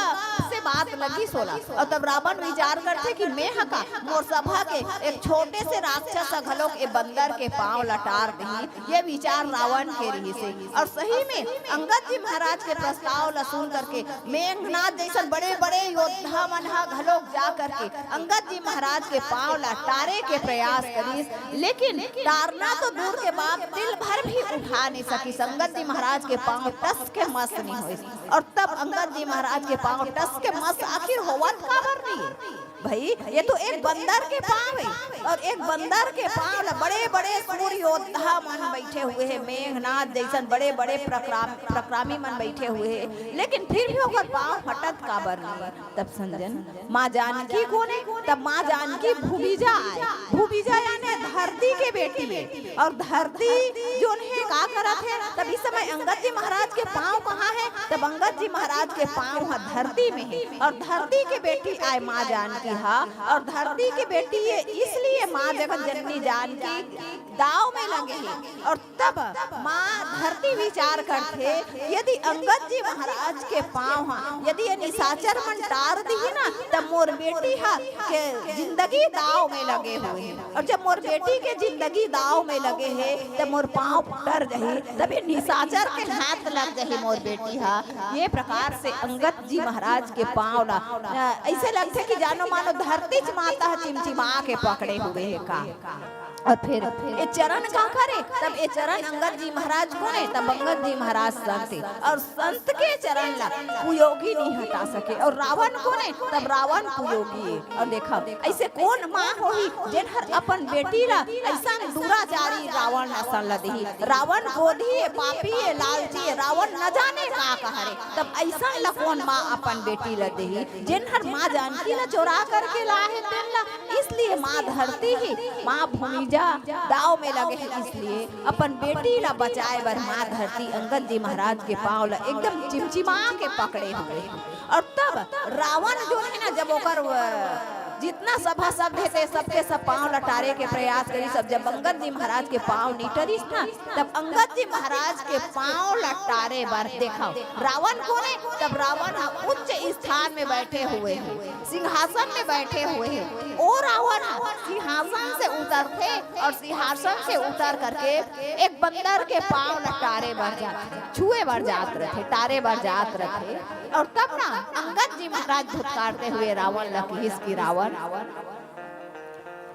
से बात लगिस ओला। और तब रावण विचार करथे कि मैं हा का, मोर सभा के एक छोटे से राक्षस हा घलोक ए बंदर के पाँव ला टार दिही, ये विचार रावण के रिहिस हे। और सही में अंगद जी महाराज के प्रस्ताव ला सुन करके मेघनाद जैसन बड़े-बड़े योद्धा मन हा घलोक जा करके अंगद जी महाराज के पाँव ला टारे के प्रयास करिस, लेकिन टारना तो दूर के बात, तिल भर भी उठा नहीं सकिस। अंगद जी महाराज के पाँव टस के मस नहीं होइस। और तब अंगद जी महाराज के पाँव टस के मस आखिर होवत काबर नहीं? भाई, ये तो एक बंदर के पाँव है, और एक बंदर के पाँव ला बड़े-बड़े सूर योद्धा मन बैठे हुए हैं, मेघनाद जैसन बड़े-बड़े प्रक्राम-, प्रक्रामी मन बैठे हुए हैं, लेकिन फिर भी ओकर पाँव हटत काबर नहीं? तब समझन, माँ जानकी कोन है? तब माँ जानकी भूमिजा आय। भूमिजा यानी धरती के बेटी है। और धरती जोन हे का करत हे, तब इस समय अंगद जी महाराज के पाँव कहाँ हे? तब अंगद जी महाराज के पाँव ह धरती में हे। और धरती के बेटी आय माँ जानकी हा, और धरती के बेटी ये इसलिए माँ जगत जननी जानकी दाव में लगे हे। और तब माँ धरती विचार करथे, यदि अंगद जी महाराज के पाँव ह, यदि ये निशाचर मन टार दिही ना, तब मोर बेटी हा के जिंदगी दाव में लगे हुए हे। और जब मोर बेटी के जिंदगी दाव में लगे हे, तब मोर पाँव टर जही, तब ये निशाचर के हाथ लग जही मोर बेटी हा। ये प्रकार से अंगद जी महाराज के पाँव ला, अ, ऐसे लगथे कि जानो मानो धरती च माता ह चिमचिमा के पकड़े हुए हे का। और फिर ये चरण काकर हे? तब ये चरण अंगद जी महाराज कोन हे? तब अंगद जी महाराज संत हे। और संत के चरण ला कुयोगी नहीं हटा सके। और रावण कोन हे? तब रावण कुयोगी हे। और देखा, ऐसे कोन माँ होही जेन हर अपन बेटी ला ऐसा दुराचारी रावण असन ला देही? रावण क्रोधी हे, पापी हे, लालची हे, रावण न जाने का कहरे। तब ऐसा ला कोन माँ अपन बेटी ला देही? जेन हर माँ जानकी ला चोरा करके लाहे तेन ला। इसलिए माँ धरती ही, माँ भूमिजा दाव में लगे हे, इसलिए अपन बेटी ला बचाए बर माँ धरती अंगद जी महाराज के पाँव ला एकदम चिमचिमा के पकड़े हुए हे। और तब रावण जो हे ना, जब ओकर, अ, जितना सभासद हे ते सबके सब पाँव ला टारे के प्रयास करिस। अब जब अंगद जी महाराज के पाँव नहीं टरिस ना, तब अंगद जी महाराज के पाँव ला टारे बर देखा, रावण कोन हे? तब रावण ह उच्च स्थान में बैठे हुए हे, सिंहासन में बैठे हुए हे। ओ रावण ह सिंहासन से उतरथे और सिंहासन से उतर करके एक बंदर के पाँव ला टारे बर जाथे, छुए बर जात रथे, टारे बर जात रथे। और तब ना अंगद जी महाराज धुतकारते हुए रावण ला किहिस कि रावण,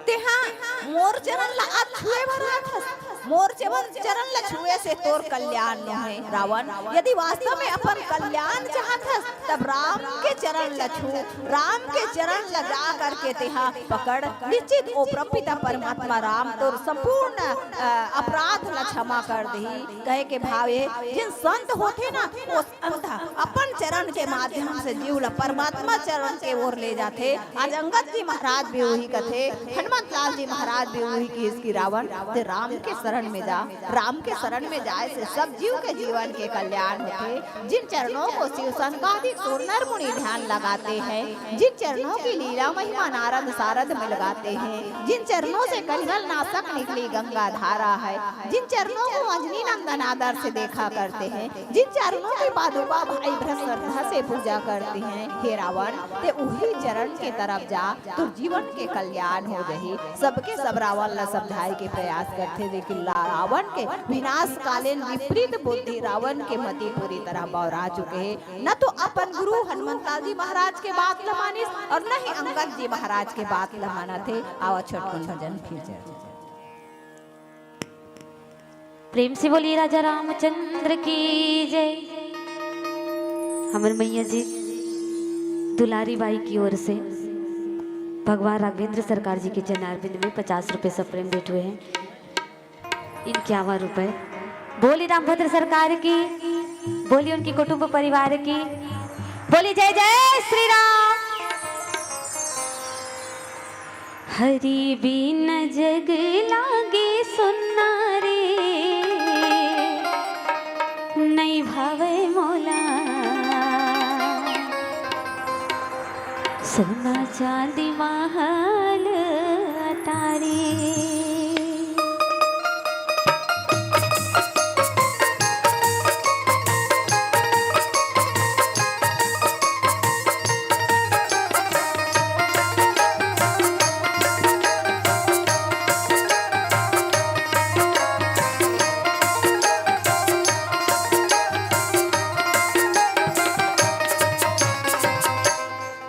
तेहा मोर चरण ला आज छुए बर आथस, मोर चरण, चरण ला छुए से तोर कल्याण नो हे रावण। यदि वास्तव में अपन कल्याण चाहत हस, तब राम के चरण ला छू, राम के चरण ला जा करके तेहा पकड़। निश्चित ओ परमपिता परमात्मा राम तोर संपूर्ण, अ, अपराध ला क्षमा कर देही। कहे के भाव हे, जेन संत होथे ना, वो संत अपन चरण के माध्यम से जीव ला परमात्मा चरण के ओर ले जाथे। आज अंगद जी महाराज भी वही कथे, हनुमंत लाल जी महाराज भी वही किहिस कि रावण, ते राम के शरण में जा। राम के शरण में जाए से सब जीव के जीवन के कल्याण होथे। जिन चरणों को शिव सनकादिक सुर नर मुनि ध्यान लगाते हैं, जिन चरणों की लीला महिमा नारद सारद मिल गाते हैं, जिन चरणों से कलिमल नाशक निकली गंगा धारा है, जिन चरणों को अंजनी नंदन आदर से देखा करते हैं, जिन चरणों की पादुका भाई भ्रत श्रद्धा से पूजा करते हैं, हे रावण, ते उही चरण के तरफ जा, तो जीवन के कल्याण हो जही। सबके सब रावण ला समझाए के प्रयास करथे, लेकिन ला-, रावण के विनाशकालीन विपरीत बुद्धि रावण के मति पूरी तरह बौरा चुके हे। न तो अपन गुरु हनुमंता जी महाराज के बात ल मानिस और न ही अंगद जी महाराज के बात ल मानत हे। आवा छोटकुन भजन फिर चर्चा। प्रेम से बोलिए राजा रामचंद्र की जय। हमर मैया जी दुलारी बाई की ओर से भगवान राघवेंद्र सरकार जी के चरणारविंद में पचास रुपए सप्रेम भेंट हुए हैं। इक्यावन रुपए। बोली रामभद्र सरकार की। बोली उनकी कुटुंब परिवार की, बोली जय जय श्री राम। हरि बिन जग लागे सुन्ना रे, नइ भावय मोला सोना चांदी महल अटारी।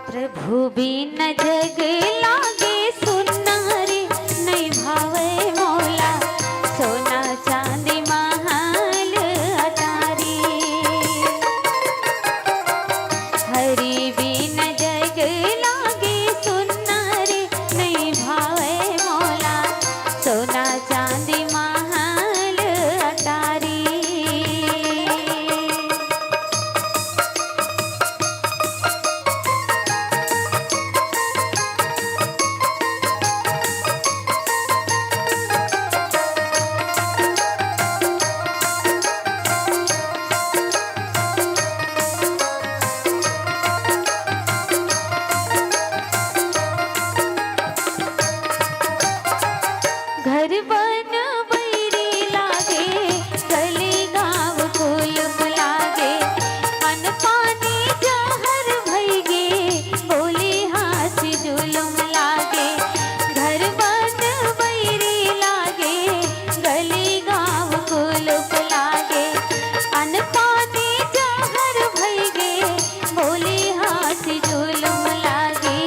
प्रभु बिन जग लागे सुन्ना रे, नइ भावय मोला सोना चांदी महल अटारी। हरि बिन जग लागे सुन्ना रे, नइ भावय मोला सोना चांदी महल अटारी। घर बन बइरी लागे, गली गाँव कुलुप लागे, अन्न पानी जहर भइगे, बोली हाँसी जुलुम लागे। घर बन बइरी लागे, गली गाँव कुलुप लागे, अन्न पानी जहर भइगे, बोली हाँसी जुलुम लागे।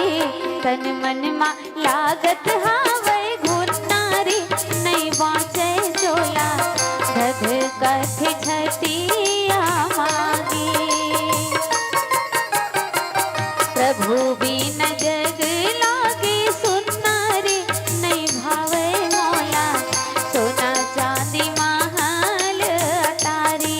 तन मन मा लागत हावय घुन्ना रे, नइ बाँचय चोला, धधकत छतिया मागे। प्रभु बिन जग लागे सुन्ना रे, नइ भावय मोला सोना चांदी महल अटारी।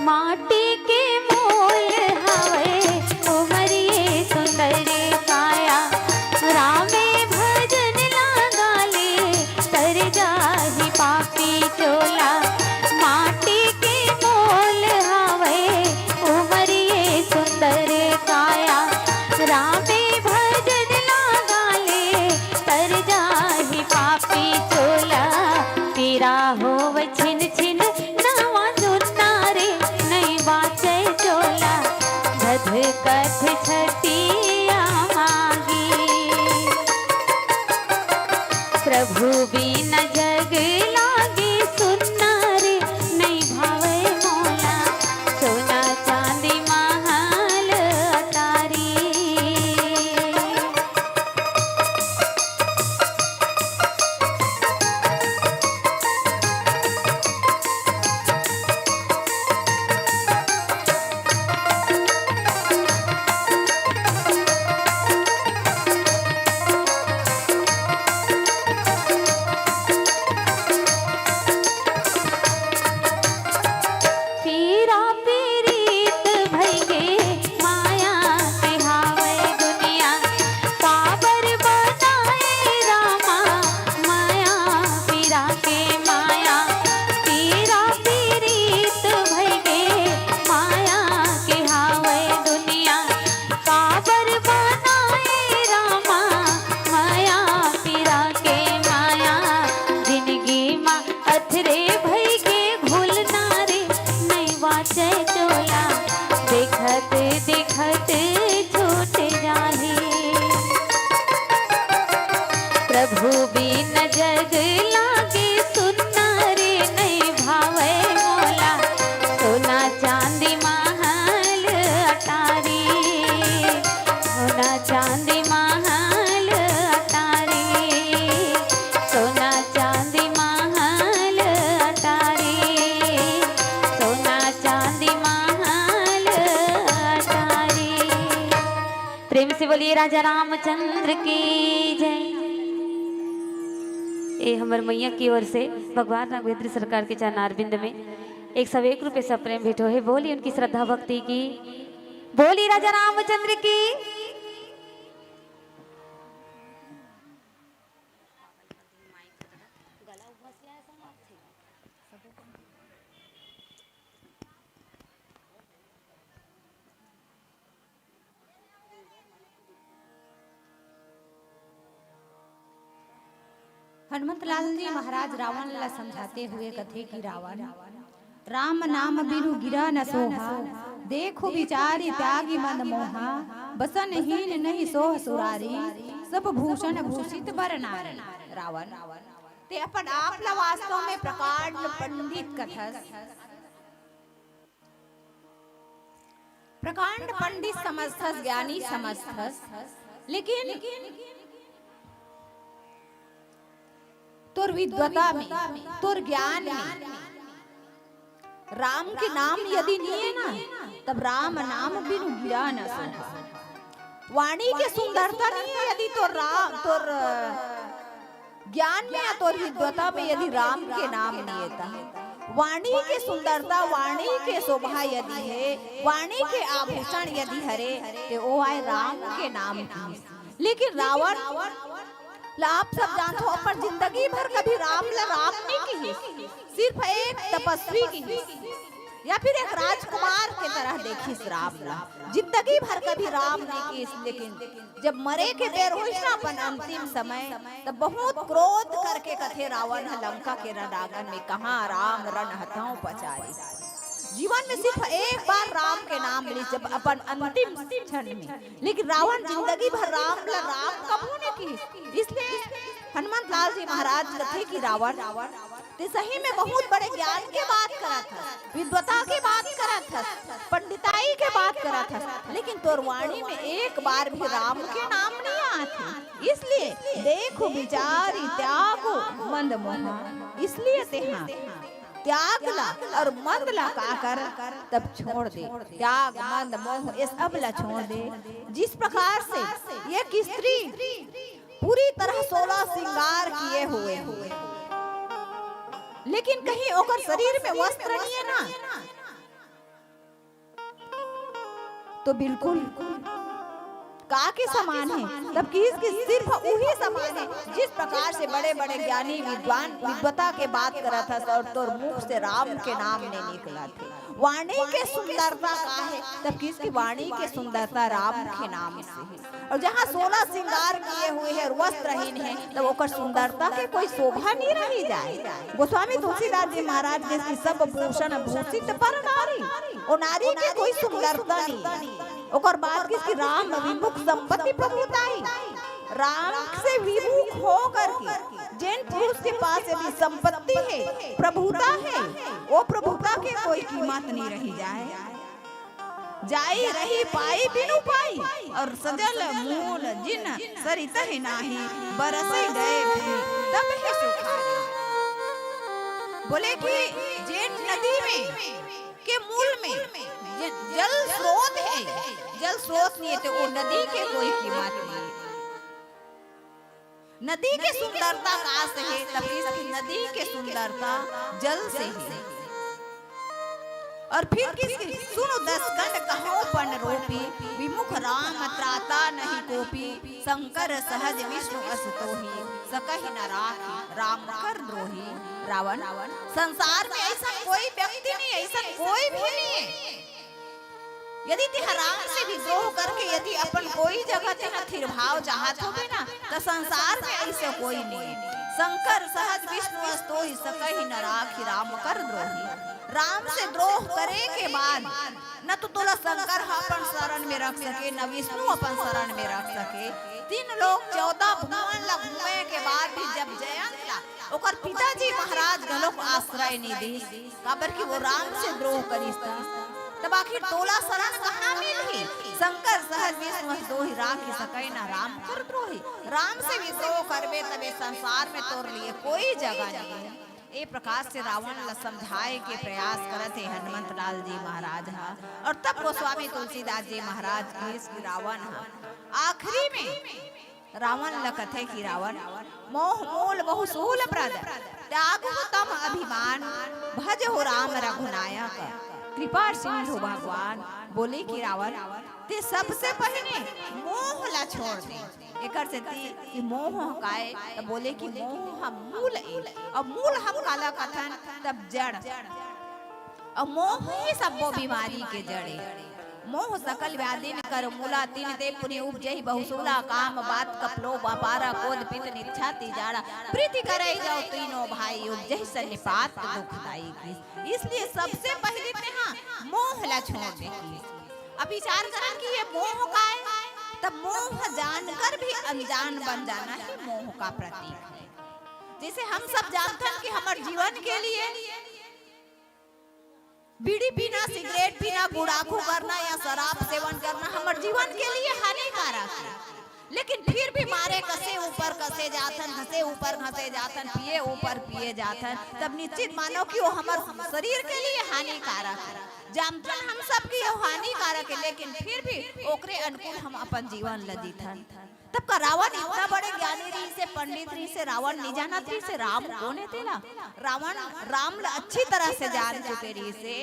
माटी के मोल हवय उमरिये सुंदर काया, रामे भजन लागा ले तर जाही पापी चोला। माटी के मोल हवय उमरिये सुंदर काया, रामे भजन लागा ले तर जाही पापी चोला। पीरा होवय छिन छिन नवा जुन्ना रे, नइ बाँचय चोला, धधकत छतिया मागे। प्रभु बिन जग लागे सुन्ना रे, नइ भावय मोला सोना चांदी महल अटारी। पीरा पीरीत भइगे माया के हावय दुनिया, काबर बनाए रामा माया पीरा के माया। पीरा पीरीत भइगे माया के हावय दुनिया, काबर बनाए रामा माया पीरा के माया। जिनगी मा अथरे भइगे घुलना रे, नइ बाँचय चोला, देखत देखत छूट जाही। प्रभु बिन जग लागे सुन्ना रे, नइ भावय मोला सोना चांदी महल अटारी। सोना चांदी बोलिए राजा रामचंद्र की जय। ए हमर मैया की ओर से भगवान राघवेंद्र सरकार के चरणारविंद में एक सौ एक रुपये से प्रेम भेंट होहे। बोलिए उनकी श्रद्धा भक्ति की, बोलिए राजा रामचंद्र की। हनुमंत लाल जी महाराज रावण ला समझाते हुए कथे कि रावण, राम नाम बिनु गिरा न सोहा, देखो विचारी त्यागी मंद मोहा, बसन हीन नहीं सोह सुरारी, सब भूषण भूषित बर नारी। रावण, ते अपन आप ला वास्तव में प्रकांड पंडित कथस, प्रकांड पंडित समझथस, ज्ञानी समझथस, लेकिन तोर विद्वता में, तोर ज्ञान में राम के नाम यदि नहीं है ना, तब राम नाम बिनु गिरा न सोहा। वाणी के सुंदरता नहीं है यदि तोर राम, तोर ज्ञान में या तोर विद्वता में यदि राम के नाम नहीं है, त वाणी के सुंदरता, वाणी के शोभा यदि है, वाणी के आभूषण यदि हरे, ते ओ आय राम के नाम की। लेकिन रावण ला आप सब जानथो, अपन जिंदगी भर कभी राम ला राम नहीं किहिस, सिर्फ एक तपस्वी किहिस या फिर एक राजकुमार के तरह देखिस राम ला। जिंदगी भर कभी राम नहीं किहिस, लेकिन जब मरे के बेर होइस ना अपन अंतिम समय, तब बहुत क्रोध करके कथे रावण ह लंका के रणांगन में, कहाँ राम रण हथौं पचारी। जीवन में सिर्फ एक बार राम के नाम ली, जब अपन अंतिम क्षण में। लेकिन रावण जिंदगी भर राम ला राम कभू नहीं किहिस। इसलिए हनुमंत लाल जी महाराज कथे कि रावण, ते सही में बहुत बड़े ज्ञान के बात करत हस, विद्वता के बात करत हस, पंडिताई के बात करत हस, लेकिन तोर वाणी में एक बार भी राम के नाम नहीं आत हे। इसलिए देखो विचारी त्यागो मंद मोहा, इसलिए तेहा त्याग ला और मंद ला का कर, तब छोड़ दे। त्याग, मंद, मोह, ये सब ला छोड़ दे। जिस प्रकार से एक स्त्री पूरी तरह सोलह श्रृंगार किए हुए, लेकिन कहीं ओकर शरीर में वस्त्र नहीं है ना, तो बिल्कुल का के समान है, तब किहिस कि सिर्फ उही समान है। जिस प्रकार से बड़े-बड़े ज्ञानी विद्वान विद्वता के बात करत हस और तोर मुख से राम के नाम नहीं निकलत हे। वाणी के सुंदरता का है, तब किहिस कि वाणी के सुंदरता राम के नाम से है। और जहाँ सोलह श्रृंगार किए हुए हैं और वस्त्रहीन है, तब ओकर सुंदरता के कोई शोभा नहीं रही जाए। गोस्वामी तुलसीदास जी महाराज के कि सब भूषण भूषित पर नारी, ओ नारी के कोई सुंदरता नहीं। ओकर बाद किहिस कि राम विमुख संपत्ति प्रभुताई। राम से विमुख हो करके जेन पुरुष के पास यदि संपत्ति है, प्रभुता है, वो प्रभुता के कोई कीमत नहीं रही जाए। जाई रही पाई बिनु पाई, और सजल मूल जिन सरित ही नाही, बरसि गए फूल तब ही सुखाए। बोले कि जेन नदी में के मूल में ज-, जल स्रोत है, जल स्रोत नहीं है, तो वो नदी के कोई कीमत नहीं है। नदी के सुंदरता का से है, तब किहिस कि नदी के सुंदरता जल से है। और फिर किहिस कि सुनु दस कंठ कहउँ पन रूपी, विमुख राम त्राता नहीं कोपी, शंकर सहज विष्णु अस तोही, सकहि न राखी राम कर द्रोही। रावण, संसार में ऐसा कोई व्यक्ति नहीं, ऐसा कोई भी नहीं है। यदि तेहा राम से विद्रोह करके यदि अपन कोई जगह तेहा थिर भाव चाहत होबे ना, त संसार में ऐसे कोई नहीं। शंकर सहज विष्णु अस तोही, सकहि न राखी राम कर द्रोही। राम से द्रोह करे के बाद न तो तोला शंकर ह अपन शरण में रख सके, न विष्णु अपन शरण में रख सके। तीन लोक चौदह भुवन ला घूमे के बाद भी जब जयंत ला ओकर पिताजी महाराज घलोक आश्रय नहीं दिस, काबर कि वो राम से द्रोह करिस त, तब आखिर तोला शरण कहाँ मिलही? शंकर सहज विष्णु अस दोही, राखी सकै न राम कर द्रोही। राम से विद्रोह करबे तबे संसार में तोर लिए कोई जगह नहीं है। ए प्रकार से रावण ल समझाए के प्रयास करत हे हनुमंत लाल जी महाराज ह। और तब गोस्वामी तुलसीदास जी महाराज कहिस कि रावण ह आखिरी में रावण ल कथे कि रावण, मोह मूल बहु सूल प्रद, त्यागहु तम अभिमान, भजहु राम रघुनायक। कृपा सिंधु भगवान बोले कि रावण, ते सबसे पहले मोह ला छोड़ दे। एकर सेती कि मोह ह काय, त बोले कि मोह ह मूल ए, अउ मूल हम काला कथन, तब जड़। अउ मोह ही सब्बो बीमारी के जड़ ए। मोह सकल व्याधिन कर मूला, तिन ते पुनि उपजही बहु सूला। काम बात कपलो व्यापारा, क्रोध पित्त नित छाती जाड़ा। प्रीति करइ जउ तीनों भाई, उपजही सन्निपात दुखदाई। इसलिए सबसे पहले तेहा मोह ला छोड़ दे। अब विचार करन कि ये मोह का है, तब मोह जानकर भी अनजान बन जाना ही मोह का प्रतीक है। जैसे हम सब जानथन कि हमर जीवन के लिए बीड़ी पीना, सिगरेट पीना, गुड़ाखू करना या शराब सेवन करना हमर जीवन के लिए हानिकारक है, लेकिन फिर भी मारे कसे ऊपर कसे जाथन, घसे ऊपर घसे जाथन, पिए ऊपर पिए जाथन, तब निश्चित मानो कि वो हमर शरीर के लिए हानिकारक है। जानथन हम सब कि वो हानिकारक है, लेकिन फिर भी ओकरे अनुकूल हम अपन जीवन ल जीथन। तब का रावण इतना बड़े ज्ञानी रहिसे, पंडित रहिसे, रावण नहीं जानत रहिसे राम कोन हे तेला? रावण राम ल अच्छी तरह से जान चुके रहिसे।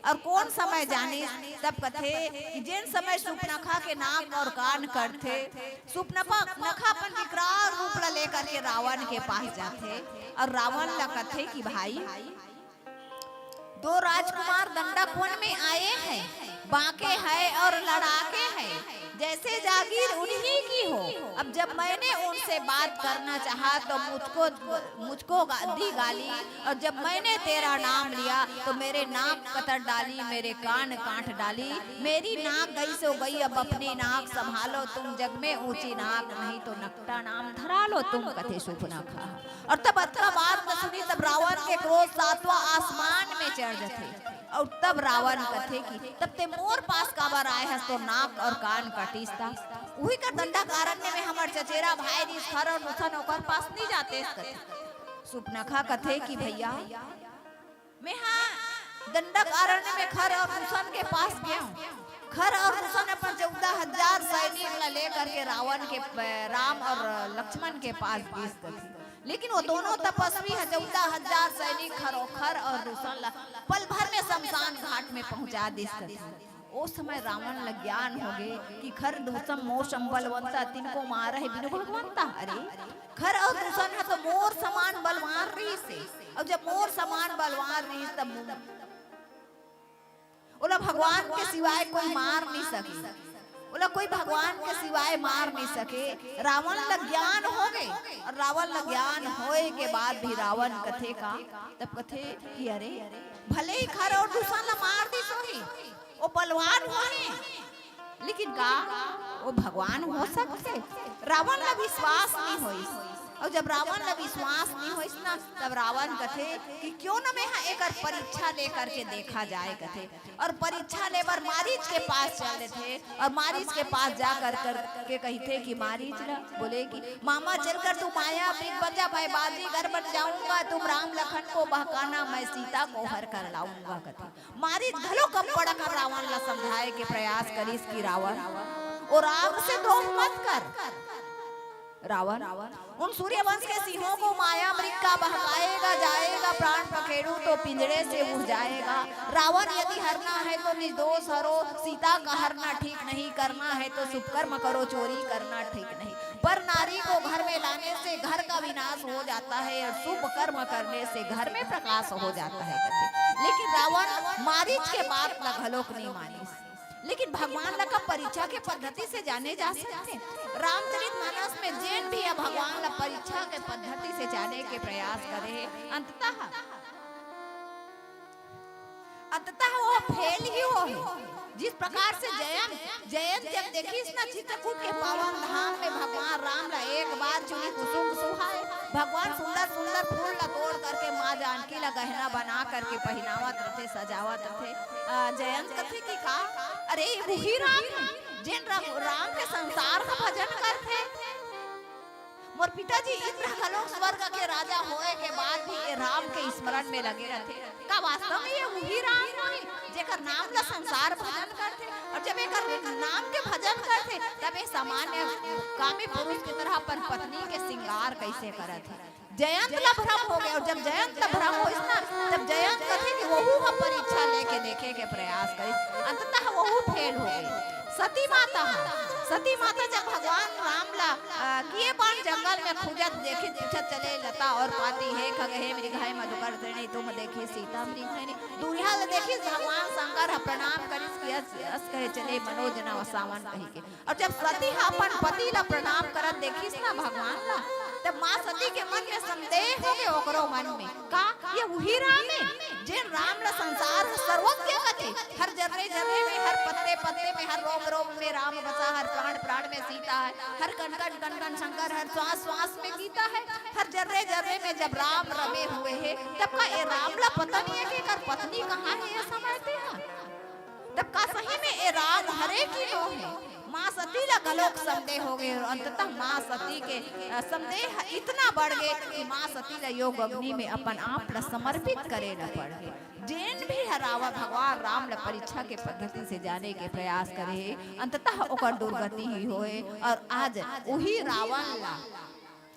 और कोन समय जानिस? तब कथे कि जेन समय सुपनखा के नाक और कान कटथे, सुपनखा नखा अपन विकराल रूप ला लेकर के रावण के पास जाथे और रावण ला कथे कि भाई, दो राजकुमार दंडक वन में आए हैं, बांके हैं और लड़ाके हैं, जैसे जागीर उन्हीं की हो। अब जब मैंने उनसे बात करना चाहा तो मुझको, मुझको गा-, दी गाली, और जब मैंने तेरा नाम लिया तो मेरे नाक कतर डाली, मेरे कान काट डाली। मेरी नाक गई सो गई, अब अपनी नाक संभालो तुम, जग में ऊंची नाक, नहीं तो नकटा नाम धरा लो तुम, कथे सुपनखा। और तब अतका बात न सुनी, तब रावण के क्रोध सातवां आसमान में चढ़ जथे। और तब रावण कथे कि तब ते मोर पास काबर आए हस, तो नाक और कान कटिस ता? उही कर दंडकारण्य में हमर चचेरा भाई रिस, खर और रुसन ओकर पास नहीं जाते कथे। सुपनखा कथे कि भैया, मैं हा दंडकारण्य में खर और रुसन के पास गया हूँ। खर और रुसन अपन चौदह हजार सैनिक ला लेकर के रावण के, राम और लक्ष्मण के पास गिस कथे। लेकिन वो दोनों तपस्वी ह चौदह हजार सैनिक खरोखर और रुसन ला पल भर में शमशान घाट में पहुंचा दिस कथे। ओ समय रावण ल ज्ञान होगे कि खर रुसन मोर सम बलवंता, तिनको मारहे बिनु भगवंता। अरे, खर और रुसन ह तो मोर समान बलवान रहिसे, और जब मोर समान बलवान रहिस तब ओला भगवान के सिवाय कोई मार नहीं सके, ओला कोई भगवान के सिवाय मार नहीं सके। रावण ल ज्ञान होगे, और रावण ल ज्ञान होए के बाद भी रावण कथे का, तब कथे कि अरे, भले ही खर और रुसन ल मार दिस होही, वो बलवान होही, लेकिन का वो भगवान हो सकथे? रावण ल विश्वास नहीं होइस। और जब रावण ल विश्वास नहीं होइस ना, तब रावण कथे कि क्यों न मैं हा एकर परीक्षा लेकर के देखा जाए कथे। और परीक्षा ले बर मारीच के पास चल देथे, और मारीच के पास जा कर, कर के कहिथे कि मारीच ल बोले कि मामा चलकर तू माया वृक्ष बन जा, मैं बाजीगर बन जाऊंगा, तुम राम लखन को बहकाना, मैं सीता को हर कर लाऊंगा कथे। मारीच घलो कम पड़क रावण ला समझाए के प्रयास करिस कि रावण, ओ राम से द्रोह मत कर। रावण, उन सूर्यवंश के सिंहों को माया मृग का बहकाएगा, जाएगा प्राण पखेरु तो पिंजरे से उड़ जाएगा। रावण यदि हरना है तो निर्दोष हरो, सीता का हरना ठीक नहीं, करना है तो शुभ कर्म करो, चोरी करना ठीक नहीं। पर नारी को घर में लाने से घर का विनाश हो जाता है और शुभ कर्म करने से घर में प्रकाश हो जाता है कथे। लेकिन रावण मारीच के बात ला घलोक नहीं मानिस। लेकिन भगवान ला का परीक्षा के पद्धति से जाने जा सकथे? रामचरित मानस में जेन भी ह भगवान ला परीक्षा के पद्धति से जाने के प्रयास करे हे, अंततः अंततः वो फेल ही होही। जिस प्रकार से जयंत, जयंत जब देखिस ना चित्रकूट के पावन धाम में भगवान राम ला एक बार चुनी कुसुम सुहाए, भगवान सुंदर सुंदर फूल ला तोड़ करके माँ जानकी ला गहना बना करके पहिनावत रथे, सजावत रथे। अ, जयंत कथे कि का, अरे ये वही राम हे, जेन राम, राम के संसार का भजन करथे। मोर पिताजी इंद्र ह घलोक स्वर्ग के राजा होए के बाद भी ये राम के स्मरण में लगे रहथे। का वास्तव में ये उही राम होही, जेकर नाम ला संसार भजन करथे? और जब एकर नाम के भजन करथे, तब ये सामान्य कामी पुरुष की तरह अपन पत्नी के श्रृंगार कैसे करत हे? जयंत ला भ्रम हो गया, और जब जयंत ला भ्रम होइस ना, तब जयंत कथे कि वहू ह परीक्षा लेके देखे के प्रयास करिस, अंततः वहू फेल हो गई। सती माता ह, सती माता जब भगवान राम ला, अ, किए बाण जंगल में खुजत देखिस, पूछत चले लता और पाती, हे खग हे मृग हे मधुकर श्रेणी, तुम देखे सीता मृग है नी। दूरिहा ले देखिस भगवान शंकर ह प्रणाम करिस कि अस, अस कहे चले मनोज नव सावन कहि के। और जब सती ह अपन पति ला प्रणाम करत देखिस ना भगवान ला, तब माँ सती के मन में संदेह हो गए, ओकरो मन में, का ये उही राम हे, जेन राम ला संसार ह सर्वज्ञ कथे? हर जर्रे जर्रे में, हर पत्ते पत्ते में, हर रोम रोम में राम बसा, हर प्राण प्राण में सीता है, हर कण कण कण कण शंकर, हर श्वास श्वास में गीता है, हर जर्रे जर्रे में जब राम रमे हुए हे, तब का ये राम ला पता नहीं है कि एकर पत्नी कहाँ है ये समय पे है? तब का सही में ए राम हरे कि नो हे? माँ सती ला घलोक संदेह हो गए और अंततः माँ सती के, अ, संदेह इतना बढ़ गए कि माँ सती ला योग अग्नि में अपन आप ला समर्पित करे ला पड़ गए। जेन भी ह रावण भगवान राम ला परीक्षा के पद्धति से जाने के प्रयास करे हे, अंततः ओकर दुर्गति ही होए। और आज उही रावण ला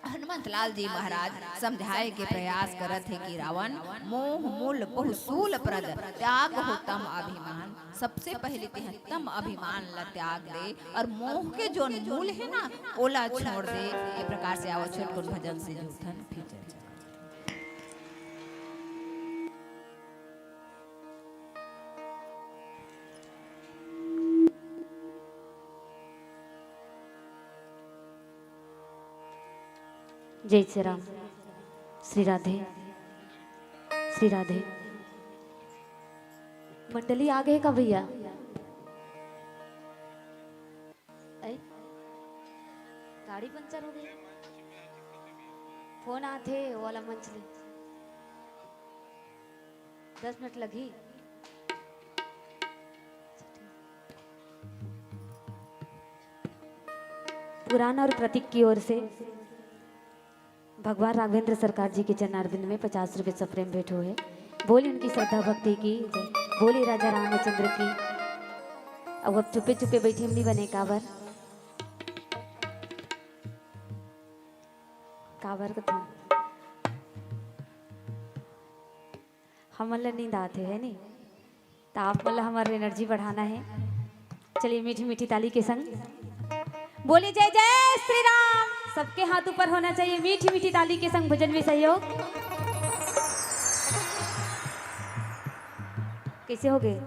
हनुमंत लाल जी महाराज समझाए के प्रयास करत हे कि रावण, मोह मूल बहु सूल प्रद, त्याग हो तम अभिमान। सबसे पहले तेह तम अभिमान ला त्याग दे और मोह के जोन मूल हे ना, ओला छोड़ दे। ये प्रकार से आवो छोटकुन भजन से जुड़थन, फिर चर्चा। जय श्री राम। श्री राधे। श्री राधे। मंडली आ गए का भैया? ऐ, गाड़ी पंचर हो गई। फोन आथे, वो वाला मंच ले। दस मिनट लगही। पुराण और प्रतीक की ओर से भगवान राघवेंद्र सरकार जी के चरणारविंद में पचास रुपए सप्रेम भेंट हुए। बोली उनकी श्रद्धा भक्ति की जय। बोली राजा रामचंद्र की। अब, अब चुपे चुपे बैठी हमनी बने काबर। काबर कथन। हमन ला नींद आथे, है नी? त आप मन ला हमर एनर्जी बढ़ाना है। चलिए, मीठी मीठी ताली के संग बोलिए, जय जय श्री राम। सबके हाथ ऊपर होना चाहिए, मीठी मीठी ताली के संग भजन में सहयोग। कैसे हो गए?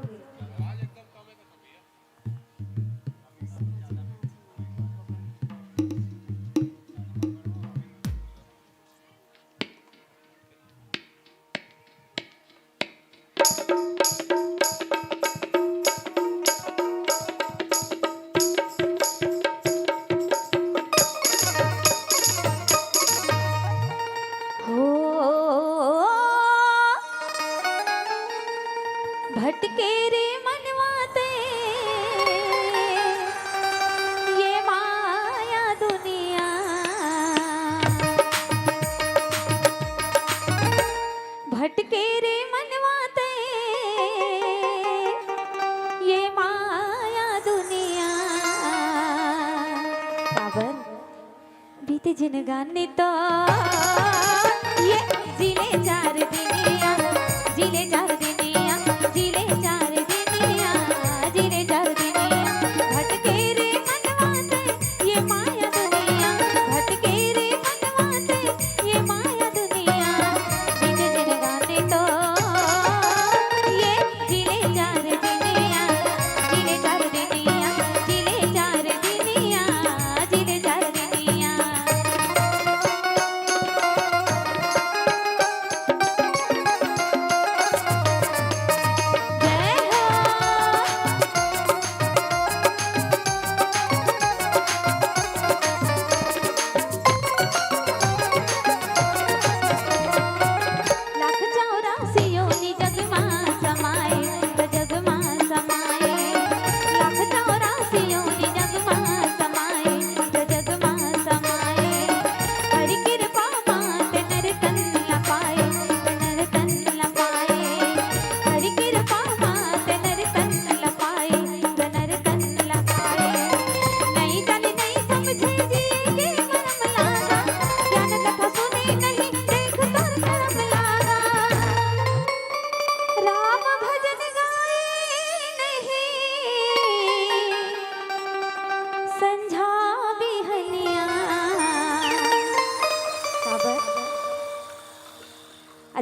हो, भटके रे मनवा ते, ये माया दुनिया। भटके रे मनवा ते, ये माया दुनिया। काबर? बीते जिनगानी तो ये जिले चार दिनिया, जिले चार दिनिया, जिले चार दिनिया, जिले चार दिनिया। भटके रे मनवा ते ये माया दुनिया, भटके रे मनवा ते ये माया दुनिया। बीते जिनगानी तो ये जिले चार दिनिया, जिले चार दिनिया, जिले चार दिनिया, जिले चार दिनिया।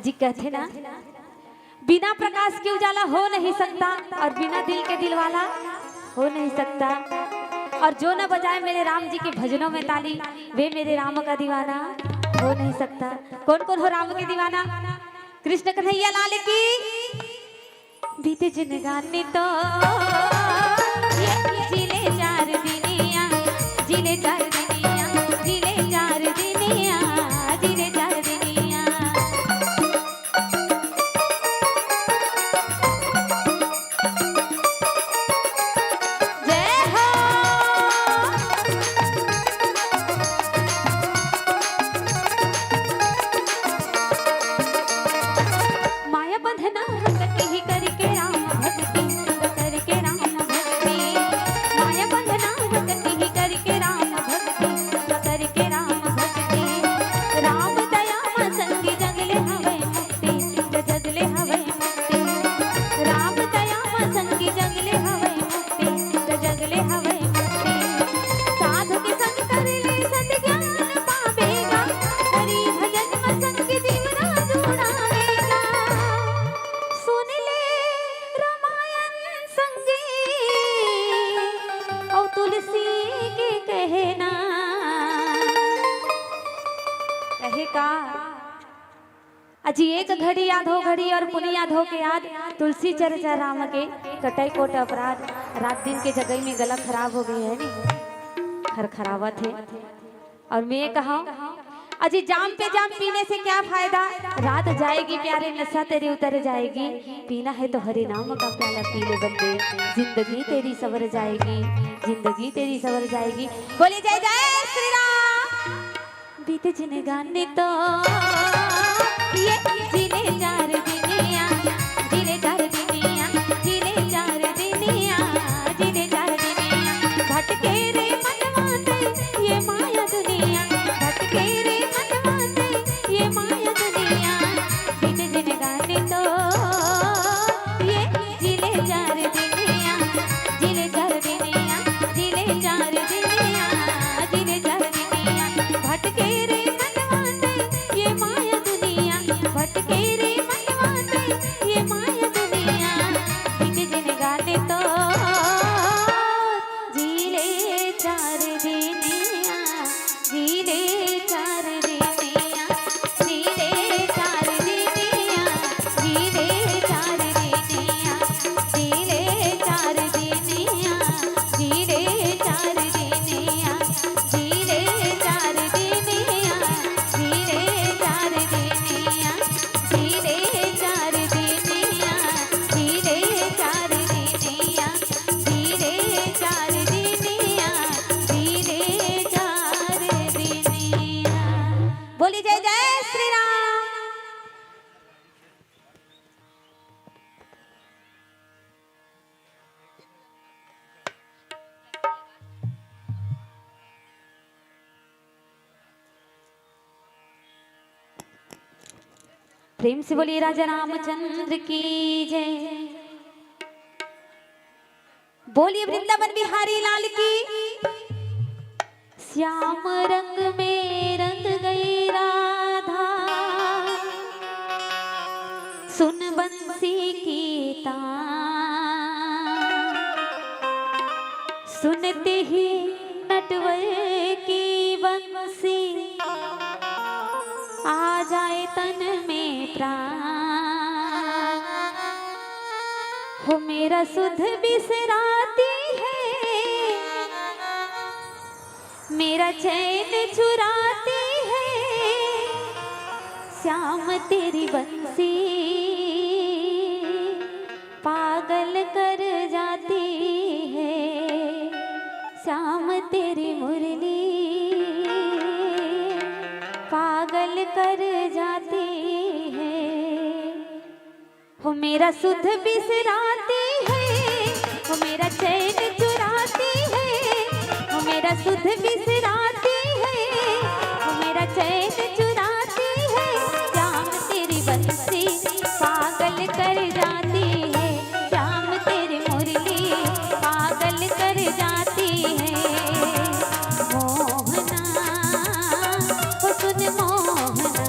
जी कहथे ना, बिना प्रकाश के उजाला हो नहीं सकता और बिना दिल के दिलवाला हो नहीं सकता। और जो न बजाए मेरे राम जी के भजनों में ताली, वे मेरे राम का दीवाना हो नहीं सकता। कौन कौन हो राम के दीवाना? कृष्ण कन्हैया लाल की। बीते जिनगानी तो ये जिले चार दिनिया, जिले चार दिनिया, जिले चार दिनिया, जिले चार दिनिया। जय हो। माया बंधना कटी करके राम भक्ति, करके राम भक्ति। माया बंधना कटी करके राम भक्ति, करके राम भक्ति। राम दया मा संगी जंगले हवे मुक्ति, जगले हवे मुक्ति। राम दया मा संगी जगले हवे मुक्ति, जगले हवे मुक्ति। साधु के संग कर ले सत ज्ञान पावेगा, हरि भजन मा संग जीवना जुड़ावेगा। सुन ले रामायण संगी अउ तुलसी के कहना। कहे का अजी एक घड़ी या दो घड़ी और पुनिया धो के याद तुलसी चर्चा राम के कटई कोट अपराध। रात दिन के जगई में गला खराब हो गई है नी, खरखरावत है। और मैं कहा अजी जाम पे जाम पीने से क्या फायदा, रात जाएगी प्यारे नशा तेरी उतर जाएगी। पीना है तो हरि नाम का प्याला पी ले बंदे, जिंदगी तेरी सवर जाएगी, जिंदगी तेरी सवर जाएगी। बोले जय जय श्री राम। बीते जिनगानी तो ये जिले चार दिनिया, जिले चार दिनिया, जिले चार दिनिया, जिले चार दिनिया। भटके रे मनवा तै ये माया दुनिया, भटके रे मनवा तै ये माया दुनिया। बीते जिनगानी तो ये जिले चार दिनिया, जिले चार दिनिया, जिले चार दिनिया, जिले चार दिनिया। भटके रे मनवा तै ये माया दुनिया, भटके रे मनवा तै ये माया दुनिया। बीते जिनगानी तो जिले चार दिनिया, जिले चार दिनिया, जिले चार दिनिया, जिले चार दिनिया, जिले चार दिनिया, जिले चार दिनिया, जिले चार दिनिया, जिले चार दिनिया, जिले चार दिनिया, जिले चार दिनिया, जिले चार दिनिया, जिले चार दिनिया। बोली जय जय श्री राम। प्रेम से बोलिए राजा रामचंद्र की जय। बोलिए वृंदावन बिहारी लाल की। श्याम रंग में रंग गई राधा, सुन बंसी की तान। सुनते ही नटवर की बंसी, आ जाए तन में प्राण। हो मेरा सुध बिसराती है, मेरा चैन चुराती है श्याम तेरी बंसी, पागल कर जाती है श्याम तेरी मुरली, पागल कर जाती है। हो मेरा सुध बिसराती है, हो मेरा चैन चुराती है, हो मेरा सुध बिसराती है, हो मेरा चैन चुराती है। श्याम तेरी बंसी पागल कर जाती है, श्याम तेरी मुरली पागल कर जाती है। मोहना, हो सुन मोहना,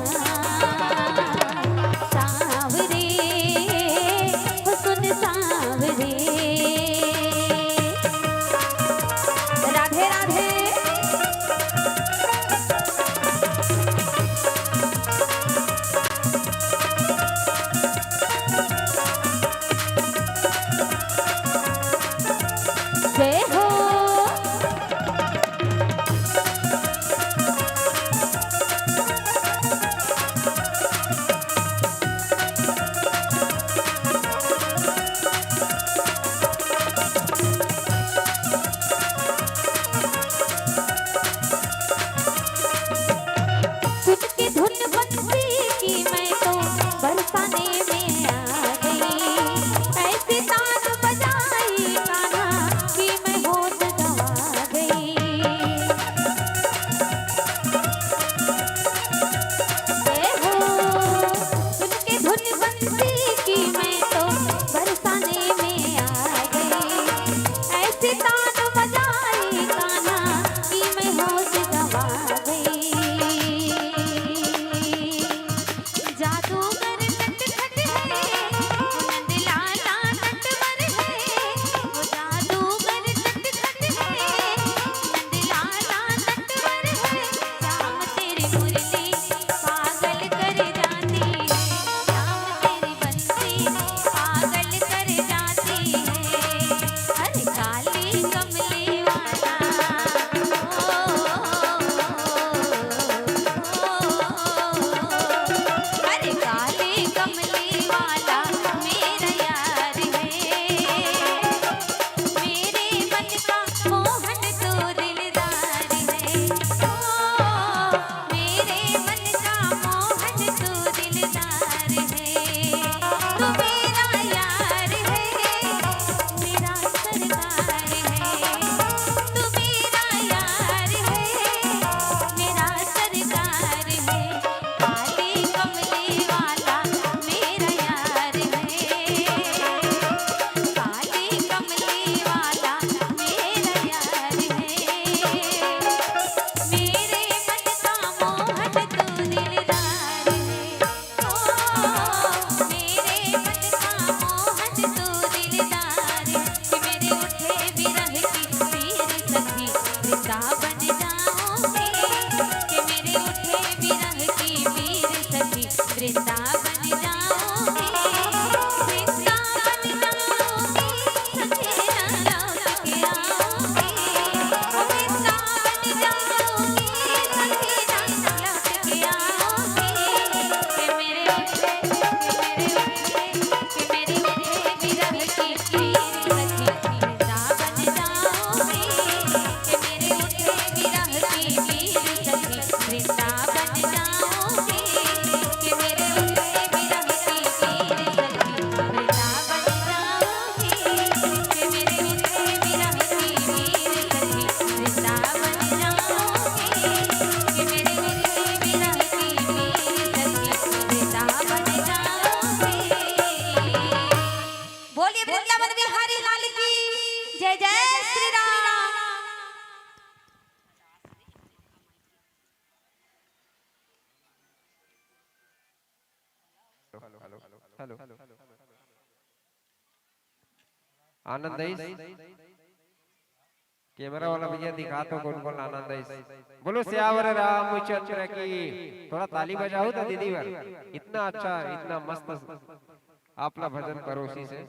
तान बजाए कान्हा कि मैं होश गवा गई। जादूगर नटखट है, नंदलाला नटवर है, वो जादूगर नटखट है, नंदलाला नटवर है। श्याम तेरी मुरली पागल कर जाती है, श्याम तेरी बंसी पागल कर जाती है। अरे काली कमली वाला, ओ, अरे काली कमली वाला मेरा यार है। मेरे मन का मोहन तू दिलदार है। ओ, मेरे मन का मोहन तू दिलदार है। तू मेरा यार है, मेरा सरदार है। तू मेरा यार है, मेरा सरदार है। काली कमली वाला मेरा यार है। काली कमली वाला मेरा यार है। मेरे मन का मोहन तू दिलदार है। ओ, मेरे मन का मोहन तू दिलदार है। कि मेरे उठे विरह की पीर सखी वृंदावन जाऊंगी। कि मेरे उठे विरह की पीर सखी वृंदावन जाऊंगी। वृंदावन जाऊंगी, सखी ना लौट के आऊंगी। ओ वृंदावन जाऊंगी, सखी ना लौट के आऊंगी। कि मेरे उठे, कि मेरे उठे, कि मेरे उठे विरह की पीर सखी वृंदावन जाऊंगी। कि मेरे उठे विरह की पीर सखी वृंदावन जाऊंगी। कि मेरे उठे विरह की पीर सखी वृंदावन जाऊंगी। कि मेरे उठे विरह की पीर सखी वृंदावन जाऊंगी। कि मेरे उठे विरह की पीर सखी वृंदावन जाऊंगी। बोलिए वृंदावन बिहारी लाल की जय, जय श्री राम। हेलो, आनंद आइस? कैमरा वाला भैया दिखा तो कौन कौन आनंद आइस। बोलो सियावर रामचंद्र की। थोड़ा ताली बजाओ तो दीदी बर, इतना अच्छा, इतना मस्त आप ला भजन परोसी से।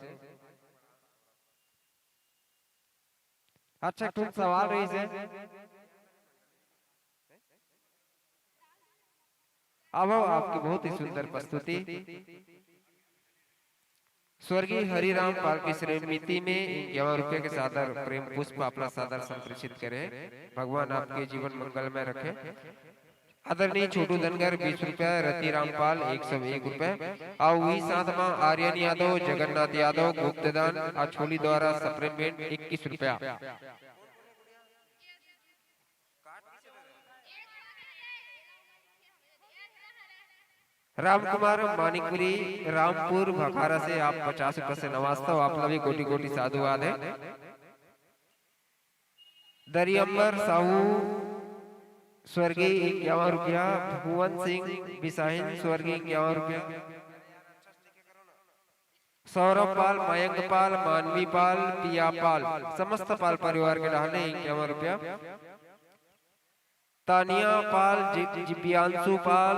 अच्छा, कुछ सवाल रहिस हे? अब हो आपकी बहुत ही सुंदर प्रस्तुति। स्वर्गीय हरिराम पाल की स्मृति में इक्यावन रुपये के सादर प्रेम पुष्प आपला सादर संप्रेषित करे। भगवान आपके जीवन मंगलमय रखे। आदरणीय छोटू धनगर बीस रुपया, रतिराम पाल एक सौ एक रुपया, अउ उही साथ म आर्यन यादव, जगन्नाथ यादव, गुप्तदान, अछोली द्वारा सप्रेम भेंट इक्कीस रुपया। राम कुमार मानिकपुरी, रामपुर भखारा से आप पचास रुपये से नवाजता हो, आप ला भी कोटि कोटि साधुवाद हे। दरियम्बर साहू स्वर्गीय इक्यावन रुपया, भुवन सिंह बिसाहिन स्वर्गीय इक्यावन रुपया, सौरभ पाल, मयंक पाल, मानवी पाल, पिया पाल, समस्त पाल परिवार के डहान ले इक्यावन रुपया। तानिया पाल, जि-, जिबियांशु पाल,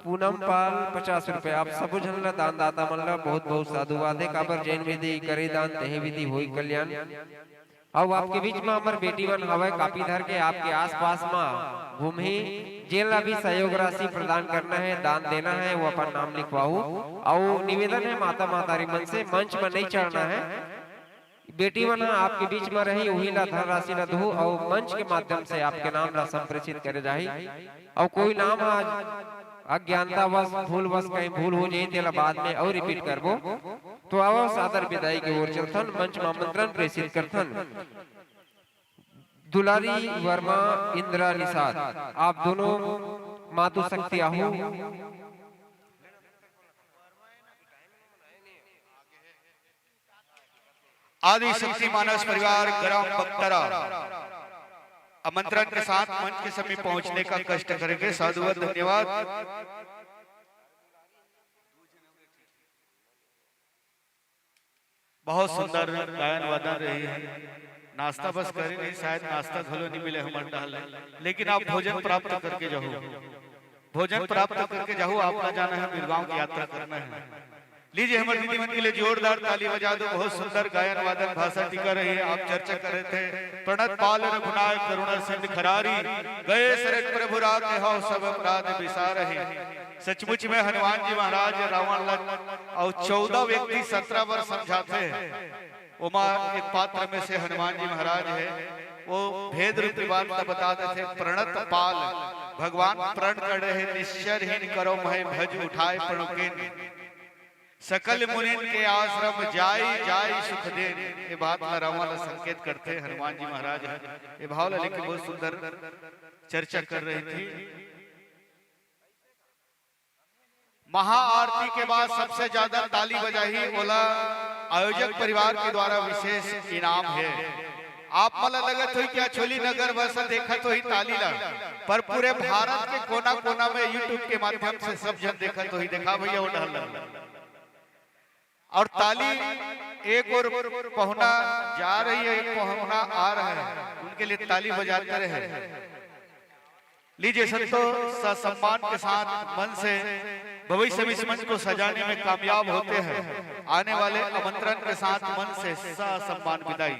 पूनम पाल, पचास रुपया। आप सबो झन ला, दानदाता मन ला बहुत बहुत साधुवाद हे। काबर जेन विधि करे दान, तेहे विधि होई कल्याण। अउ आपके बीच म हमर बेटी मन हवय, कापी धर के आपके आसपास म घूमही, जेन ला भी सहयोग राशि प्रदान करना हे, दान देना हे, वो अपन नाम लिखवाहू। अउ निवेदन हे माता महतारी मन से, मंच म नहीं चढ़ना हे। बेटी मन ह आपके बीच म रही, उही ला धनराशि ला दहू अउ मंच के माध्यम से आपके नाम ला संप्रेषित करे जाही। अउ कोई नाम ह अज्ञानतावश, भूलवश कहीं भूल हो जाही, तेला बाद में अउ repeat करबो। तो आवो, सादर विदाई के ओर चलथन, मंच म आमंत्रण प्रेषित करथन। दुलारी वर्मा, इंदिरा निषाद, आप दोनों मातु शक्ति आहू। आदि शक्ति मानस परिवार ग्राम बक्तरा आमंत्रण के साथ मंच के समीप पहुंचने का कष्ट करेंगे। साधुवाद, धन्यवाद। बहुत सुंदर गायन वादन रही है। नाश्ता बस करे नहीं, शायद नाश्ता घलो नहीं मिले हमर डहर ले, लेकिन आप भोजन प्राप्त करके जाहू, भोजन प्राप्त करके जाहू। आप ना जाना है, बीरगांव की यात्रा करना है। लीजिए, हमर दीदी मन के लिए जोरदार ताली बजा दो। बहुत सुंदर गायन वादन, भाषा टीका रही है। आप चर्चा कर रहे थे, प्रणत पाल रघुनाथ करुणा सिंध खरारी, गए शरण प्रभु राखे हो सब अपराध बिसारहे। सचमुच में हनुमान जी महाराज रावण ला अउ चौदह व्यक्ति सत्रह बार समझाथे, ओमा एक पात्र में से हनुमान जी महाराज है। वो भेद रूपी बात ला बता देथे, प्रणत पाल, भगवान प्रण कर रहे, निश्चरहीन करो महे भज उठाए प्रणुकेन, सकल मुनिन के आश्रम जाई जाई सुख देन। ये बात ला रावण ला संकेत करथे हनुमान जी महाराज ह। ये भाव ला लेके बहुत सुंदर चर्चा कर रही थी। महाआरती के बाद सबसे ज्यादा ताली बजाही, ओला आयोजक परिवार के द्वारा विशेष इनाम है। आप मन ला लगत होही कि अछोली नगर बस देखत होही ताली ला, पर पूरे भारत के कोना कोना में YouTube के माध्यम से सब झन देखत होही। देखा भैया, वो डहर ला। और ताली, एक ओर पहुना जा रही है, एक पहुना आ रहा है, उनके लिए ताली बजाते रहे। लीजिए संतों, ससम्मान के साथ मन से भविष्य में इस मंच को सजाने में कामयाब होते हैं। आने वाले आमंत्रण के साथ मन से ससम्मान विदाई।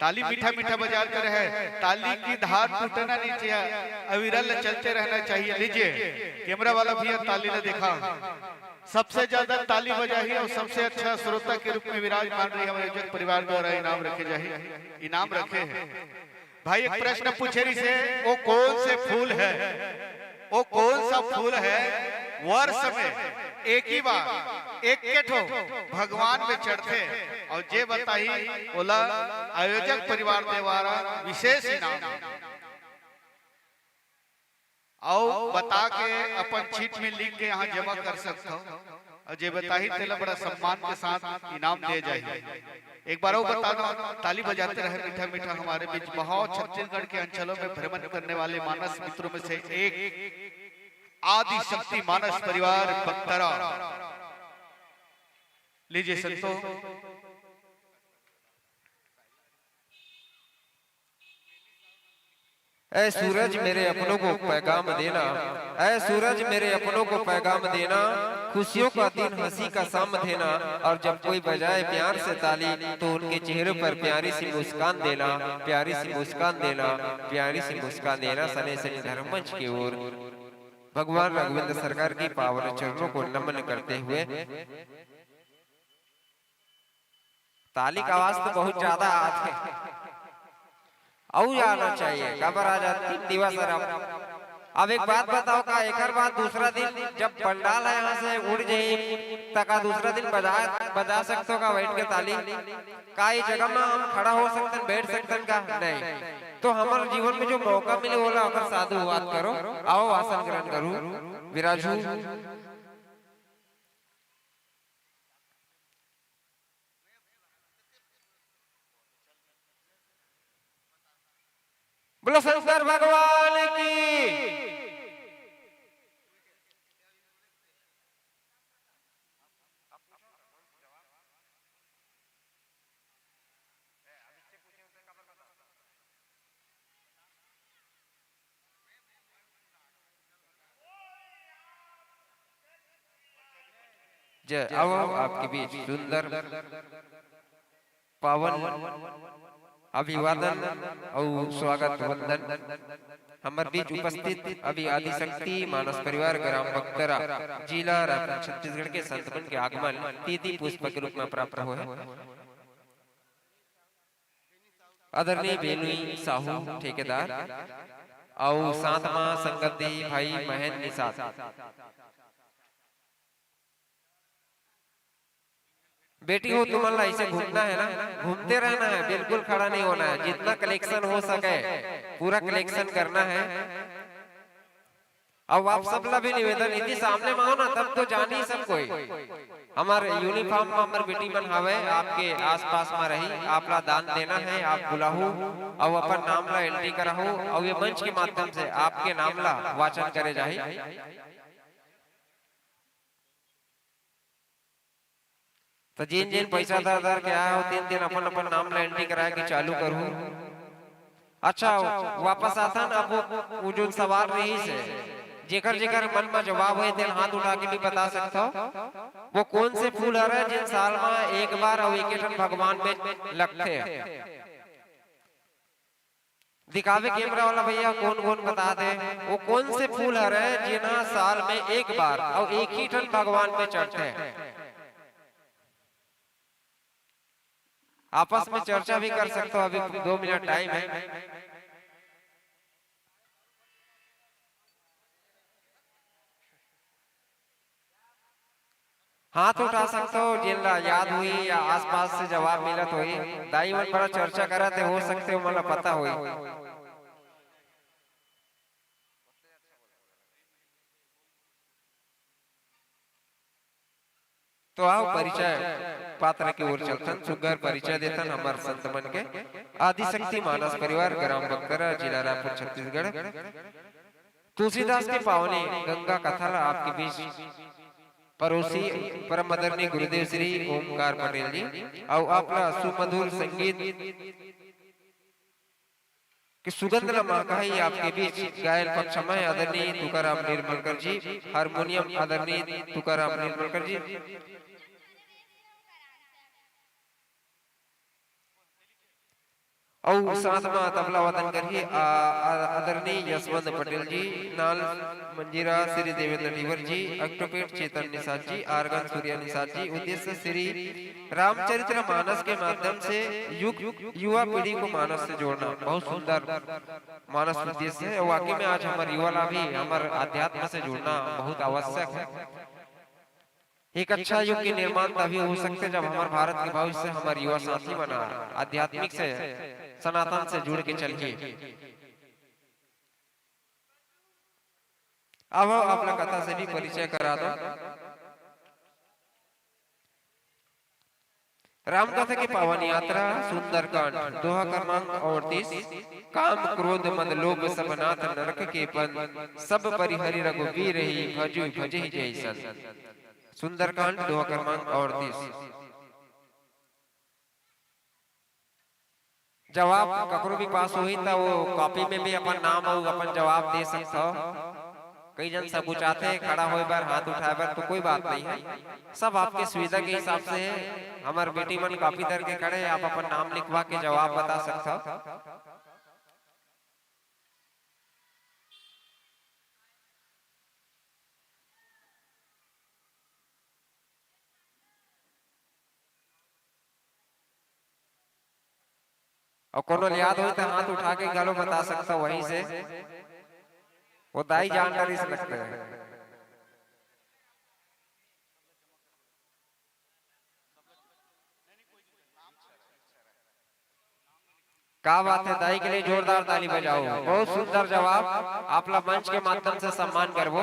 ताली मीठा मीठा बजाते रहे, ताली की धार टूटना नहीं चाहिए, अविरल चलते रहना चाहिए। लीजिए कैमरा वाला भैया, ताली ला देखा, सबसे ज्यादा ताली बजाही और सबसे अच्छा श्रोता के रूप में विराजमान रही हमारे आयोजक परिवार द्वारा इनाम रखे जाही, इनाम रखे हैं। भाई, एक प्रश्न पूछे रहिसे, वो कौन से फूल है, वो कौन सा फूल है वर्ष में एक ही बार एक के ठो भगवान में चढ़थे, और जे बताही ओला आयोजक परिवार द्वारा विशेष इनाम। अउ बता के अपन चीट में लिख के यहाँ जमा कर सकथव। अउ जे बताही तेला बड़ा सम्मान के साथ इनाम दे जाही। एक बार अउ बता दो, ताली बजाते रहे मीठा मीठा हमारे बीच। बहुत छत्तीसगढ़ के अंचलों में भ्रमण करने वाले मानस मित्रों में से एक आदि शक्ति मानस परिवार बक्तरा। लीजिए संतों। ऐ सूरज मेरे अपनों को पैगाम देना, ऐ सूरज मेरे अपनों को पैगाम देना, खुशियों का दिन हंसी का शाम देना। और जब कोई बजाए प्यार से ताली तो उनके चेहरे पर प्यारी सी मुस्कान देना, प्यारी सी मुस्कान देना, प्यारी सी मुस्कान देना। सने सने धर्म मंच की ओर भगवान राघवेंद्र सरकार की पावन चरणों को नमन करते हुए ताली का आवाज तो बहुत ज्यादा आथे, अउ जाना चाहिए। काबर आज अंतिम दिवस है। अब एक बात बताओ, का एकर बाद दूसरा दिन जब पंडाल है यहाँ से उड़ जाही, त का दूसरा दिन बजा बजा सकते हो का बैठ के ताली? का ये जगह में हम खड़ा हो सकते हैं, बैठ सकते हैं का? नहीं। तो हमारे जीवन में जो मौका मिले, ओला अगर साधुवाद करो, आओ आसन ग्रहण करो, विराजू। बोलो शंकर भगवान की। जय। आओ, आपके बीच सुंदर पावन अभिवादन अउ स्वागत वंदन। हमर बीच उपस्थित अभी आदिशक्ति मानस परिवार ग्राम बक्तरा, जिला रायपुर, छत्तीसगढ़ के संत मन के आगमन प्रीति पुष्प के रूप में प्राप्त होए। आदरणीय बेनुई साहू ठेकेदार अउ साथ मा संगत दे भाई महेंद्र निषाद। बेटी हो, तुमन ला ऐसे घूमना है ना, घूमते रहना है, बिल्कुल खड़ा नहीं होना है। जितना कलेक्शन हो सके पूरा कलेक्शन करना है। अब आप सब ला भी निवेदन, यदि सामने में हो ना, तब तो जानी सब कोई। हमर uniform में हमर बेटी मन हवे, आपके आसपास में रही, आप ला दान देना है, आप बुलाहू, अउ अपन नाम ला entry कराहू, अउ ये मंच के माध्यम से आपके नाम ला वाचन करे जाही। तो जिन जिन पैसा दर दर के आए हो, तीन दिन अपन अपन नाम ला entry कराए के चालू करू। अच्छा, वापस आथन। अब वो, वो जो सवाल रहिस हे, जेकर जेकर मन में जवाब होय, तेन हाथ उठा के भी बता सकत हो। वो कौन से फूल हरे, जिन साल में एक बार अउ एक ठन भगवान में लगथे? दिखावे कैमरा वाला भैया, कौन कौन बता दे, वो कौन से फूल हरे, जिन साल में एक बार अउ एक ही ठन भगवान में चढ़थे? आपस में चर्चा भी कर सकते हो, अभी दो मिनट time है। हाथ उठा सकते हो, जिन ला याद हुई या आसपास से जवाब मिलत हुई। दाई मन बड़ा चर्चा करत हे, हो सकथे ओमन ला पता हुई। तो आओ, परिचय पात्र के ओर चलथन, सुग्घर परिचय देथन हमर संत मन के। आदिशक्ति मानस परिवार, ग्राम बकतरा, जिला रायपुर, छत्तीसगढ़। तुलसीदास के पावनी गंगा कथा ला आपके बीच परोसी परम आदरणीय गुरुदेव श्री ओमकार पटेल जी, अउ आपला सुमधुर संगीत के सुगंध ला महकाही आपके बीच गायन पक्ष में आदरणीय तुकाराम निर्मलकर जी, हारमोनियम आदरणीय तुकाराम निर्मलकर जी, अउ साथ में तबला वादन करही आ, आ, आदरणीय यशवंत पटेल जी, नाल मंजीरा श्री देवेंद्र टीवर जी, octopad चेतन निषाद जी, organ सूर्या निषाद जी। उद्देश्य श्री रामचरित्र मानस के माध्यम से युग, युवा पीढ़ी को मानस से जोड़ना। बहुत सुंदर मानस उद्देश्य है। वाकई में आज हमर युवा ला भी हमर अध्यात्म से जुड़ना बहुत आवश्यक है। एक अच्छा युग के निर्माण तभी हो सकथे, जब हमर भारत के भविष्य हमर युवा साथी मन आध्यात्मिक से, सनातन से जुड़ के चलही। अब आपला कथा से भी परिचय करा दो। रामकथा के पावन यात्रा, सुंदरकांड, दोहा क्रमांक अड़तीस। काम क्रोध मद लोभ सब नाथ नरक के बंद, सब परिहरि रघुबीर ही भजु भजहि जैसन। सुंदरकांड, दोहा क्रमांक अड़तीस। जवाब ककरो भी पास होही, त वो copy में भी अपन नाम अउ अपन जवाब दे सकत हो। कई झन सकुचाथे खड़ा होय बर, हाथ उठाय बर, तो कोई बात नहीं है, सब आपके सुविधा के हिसाब से है। हमर बेटी मन copy धर के खड़े हैं, आप अपन नाम लिखवा के जवाब बता सकत हो। अउ कोनो ल याद होही त हाथ उठा के घलो बता सकत हो। वहीं से वो दाई जान डरिस लगथे। का बात है, दाई के लिए जोरदार ताली बजाओ। बहुत सुंदर जवाब, आप ला मंच के माध्यम से सम्मान करबो।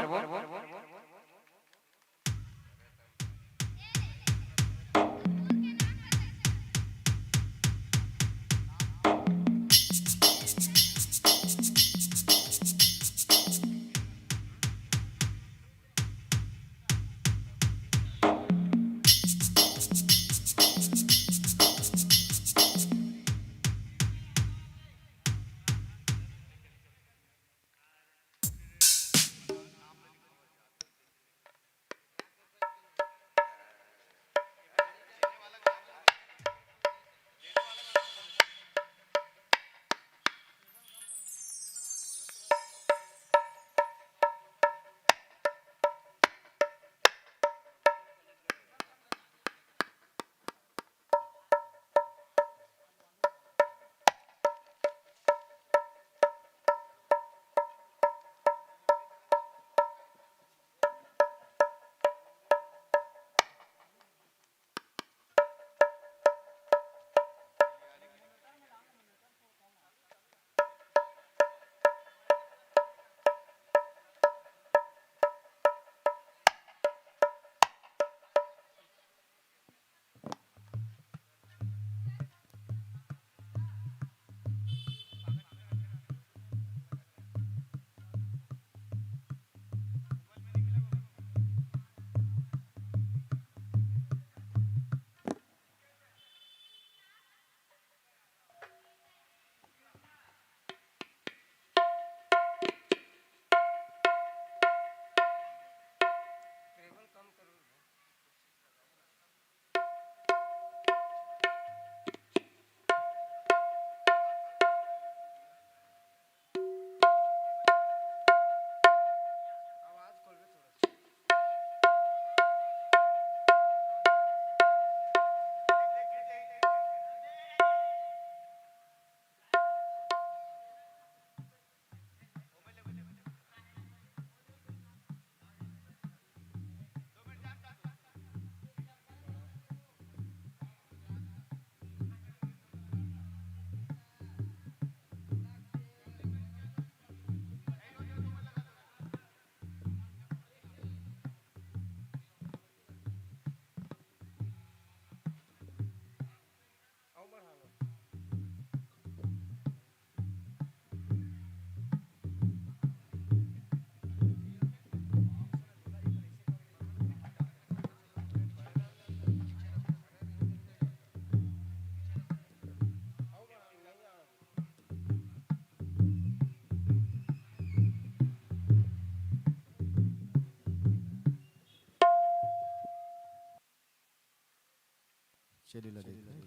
चलिए ला देखते हैं।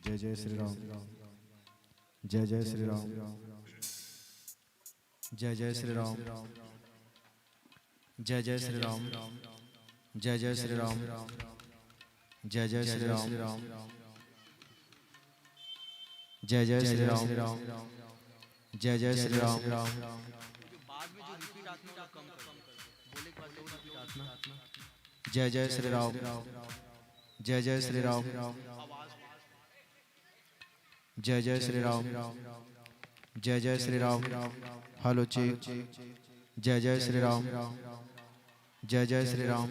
जय जय श्री राम। जय जय श्री राम। जय जय श्री राम। जय जय श्री राम। जय जय श्री राम। जय जय श्री राम। जय जय श्री राम। जय जय श्री राम। बाद में जो रिपीट आती है, वो कम कर दो। बोले के बाद जो रिपीट आती है। जय जय श्री राम। जय जय श्री राम। जय जय श्री राम। जय जय श्री राम। Hello cheque. जय जय श्री राम। जय जय श्री राम।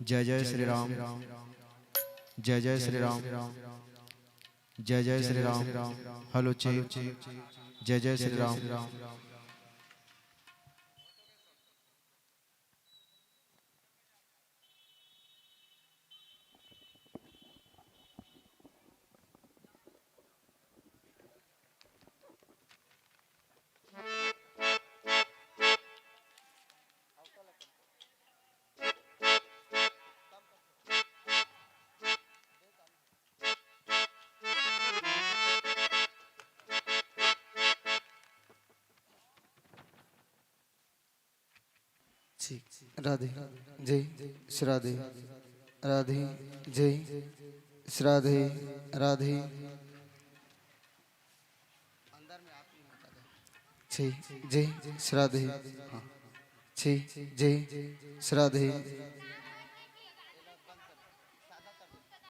जय जय श्री राम। जय जय श्री राम। जय जय श्री राम। Hello cheque. जय जय श्री राम। ठीक। राधे जय श्री राधे। राधे जय श्री राधे। राधे जय जय श्री राधे। हाँ। जय जय श्री राधे।